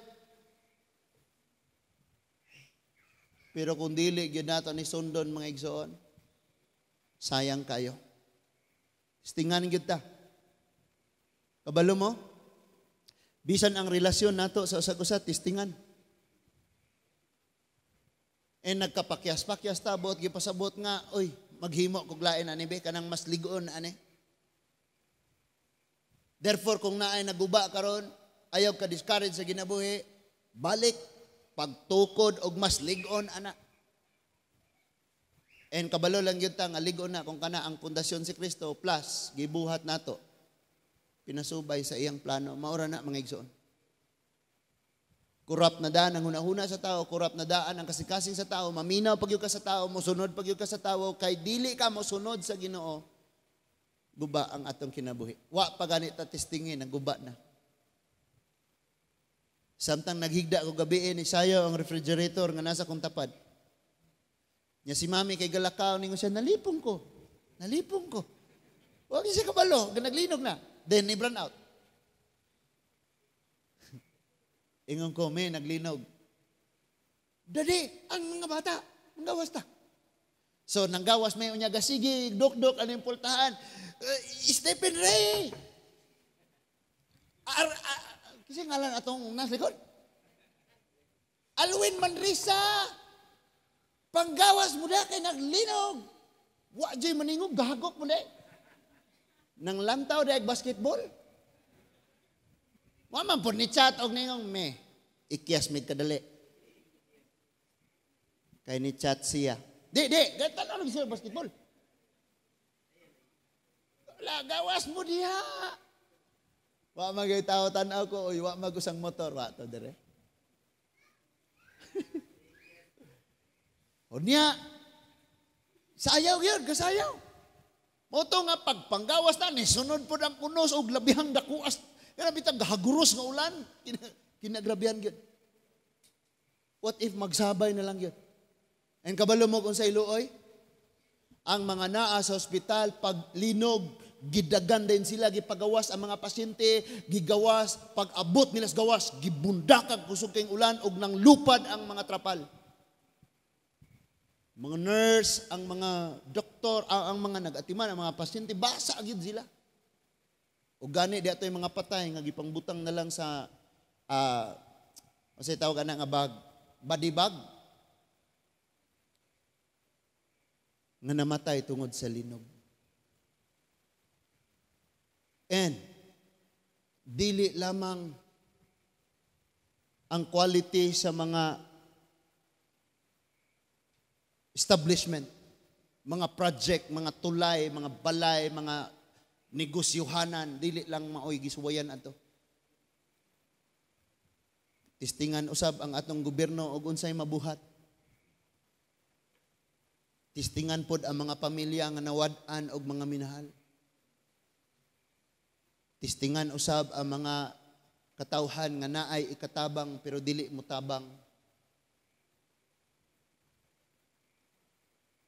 Pero kung dili gyud nato ni sundon mga igsoon, sayang kayo. Stingan gyud ta. Kabalo mo? Bisan ang relasyon nato sa usag-usa, tistingan. Eh nagkapakyas-pakyas ta, buot gipasabot nga, oy, maghimo kog lain ani be, kanang mas ligon ani. Therefore, kung naay naguba karon, ayaw ka discourage sa ginabuhi, balik pagtukod og mas ligon ana. And kabalo lang gyud ta nga ligon na kung kana ang pundasyon si Kristo plus gibuhat nato Pinasubay sa iyang plano. Maura na, mga igsoon. Kurap na daan ang hunahuna sa tao, kurap na daan ang kasikasing sa tao, maminaw pag ka sa tao, mosunod pag ka sa tao, kay dili ka mosunod sa Ginoo, guba ang atong kinabuhi. Wa pa gani ta testingin, ang guba na. Samtang naghigda ko gabi ni sayo ang refrigerator nga nasa kong tapad. Nya si mami kay galakaw, ningon siya, "Nalipong ko. Nalipong ko." Wa siya kabalo, naglinog na. Then ni brown out. Ingon ko, "May naglinog." "Dali, ang mga bata, manggawas ta." So, nanggawas may unya, sige, dok-dok, ano yung pultahan. Stephen Ray! Kasi ngalan atong nasa likod. Alwin Manrisa! Panggawas mo da kay naglinog. Wa jay maningog, gahagok mo da. Nang lantaw da basketball. Wa man po ni chat og ningong me. Ikyas mig kadali. Kay ni chat siya. Di, di, gatan ano siya basketball. Wala, gawas mo diha. Wa magay tao tan-aw ko, uy, wa magusang motor, wa to dire. O niya, sayaw yun, kasayaw. Moto nga pagpanggawas na, ni sunod po ang kunos og labihang dakuas. Kaya bitang gahaguros nga ulan, kinagrabihan yun. What if magsabay na lang yun? And kabalo mo kung sa iluoy, ang mga naa sa ospital, paglinog, gidagan din sila, gipagawas ang mga pasyente, gigawas, pag abot nila sa gawas, gibundakag kusog kayong ulan, og nang lupad ang mga trapal. Mga nurse, ang mga doktor, ang mga nag-atiman, ang mga pasyente, basa gyud sila. O gani di ato yung mga patay nga gipangbutang na lang sa uh, tawag ana nga bag, body bag, nga namatay tungod sa linog. And dili lamang ang quality sa mga establishment, mga project, mga tulay, mga balay, mga negosyohanan, dili lang maoy gisuwayan ato. Tistingan usab ang atong gobyerno og unsay mabuhat. Tistingan pod ang mga pamilya nga nawad-an og mga minahal. Tistingan usab ang mga katawhan nga naay ikatabang pero dili motabang.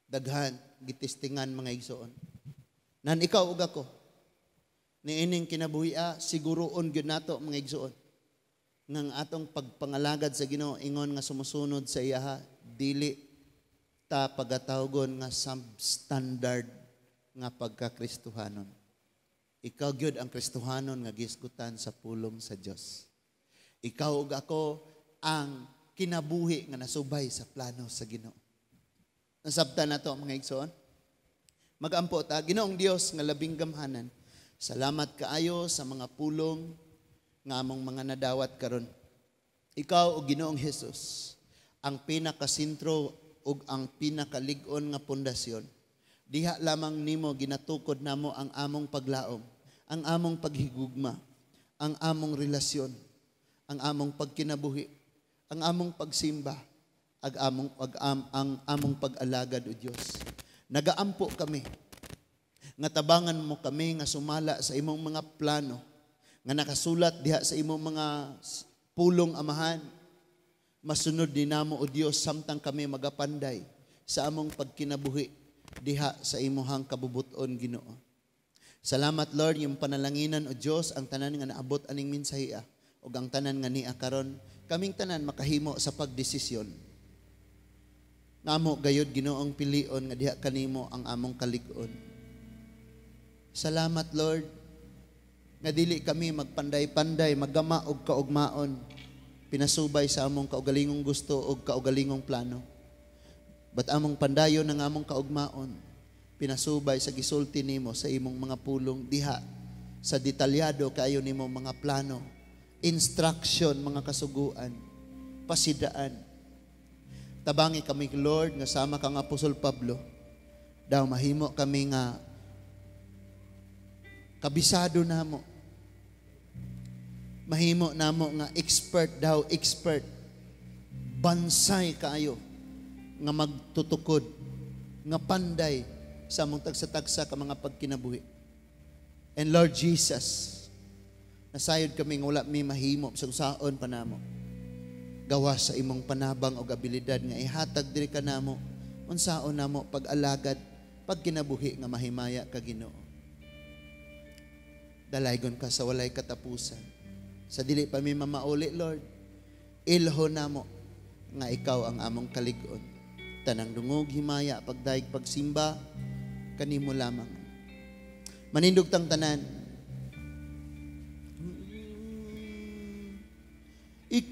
Daghan gitistingan, mga igsoon. Nan ikaw ug ako niining kinabuhia, siguroon gyud nato, mga igsoon, nga ang atong pagpangalagad sa Ginoo ingon nga sumusunod sa iyaha, dili ta pagatawgon nga substandard nga pagkakristohanon. Ikaw gyud ang Kristohanon nga gisgutan sa pulong sa Dios. Ikaw ug ako ang kinabuhi nga nasubay sa plano sa Ginoo. Nasabtan nato, mga igsoon. Magampo ta. Ginoong Dios nga labing gamhanan, salamat kaayo sa mga pulong nga among mga nadawat karon. Ikaw o Ginoong Hesus ang pinakasentro ug ang pinakalig-on nga pundasyon. Diha lamang nimo ginatukod namo ang among paglaom, ang among paghigugma, ang among relasyon, ang among pagkinabuhi, ang among pagsimba, ang among pag-alagad o Dios. Nagaampo kami nga tabangan mo kami nga sumala sa imong mga plano nga nakasulat diha sa imong mga pulong, Amahan. Masunod ni namo o Dios samtang kami magapanday sa among pagkinabuhi diha sa imuhang kabubuton, Ginoo. Salamat, Lord, yung panalanginan o Dios ang tanan nga naabot aning mensahiya ug ang tanan nga nia karon, kaming tanan makahimo sa pagdesisyon. Ngamo gayud, Ginoong, pilion nga diha kanimo ang among kalig-on. Salamat, Lord, nga dili kami magpanday-panday, maggama og kaugmaon pinasubay sa among kaugalingong gusto og kaugalingong plano. But among pandayon ng among kaugmaon pinasubay sa gisulti nimo sa imong mga pulong diha sa detalyado kaayo nimo mga plano, instruction, mga kasuguan, pasidaan. Tabangi kami, Lord, nga sama kang Apostol Pablo, daw mahimo kami nga kabisado namo Mahimo namo nga expert daw, expert. Bansay kaayo nga magtutukod, nga panday sa among tagsa-tagsa ka mga pagkinabuhi. And Lord Jesus, nasayod kami nga wala mi mahimo sa usaon pa namo. Gawas sa imong panabang og abilidad nga ihatag diri kanamo, unsaon namo pag-alagad, pagkinabuhi nga mahimaya ka, Ginoo. Dalaygon ka sa walay katapusan. Sa dili pa mi mamauli, Lord, ilho namo nga ikaw ang among kalig-on. Tanang dungog, himaya, pagdayeg, pagsimba, kanimo lamang. Manindog tang tanan. Ikaw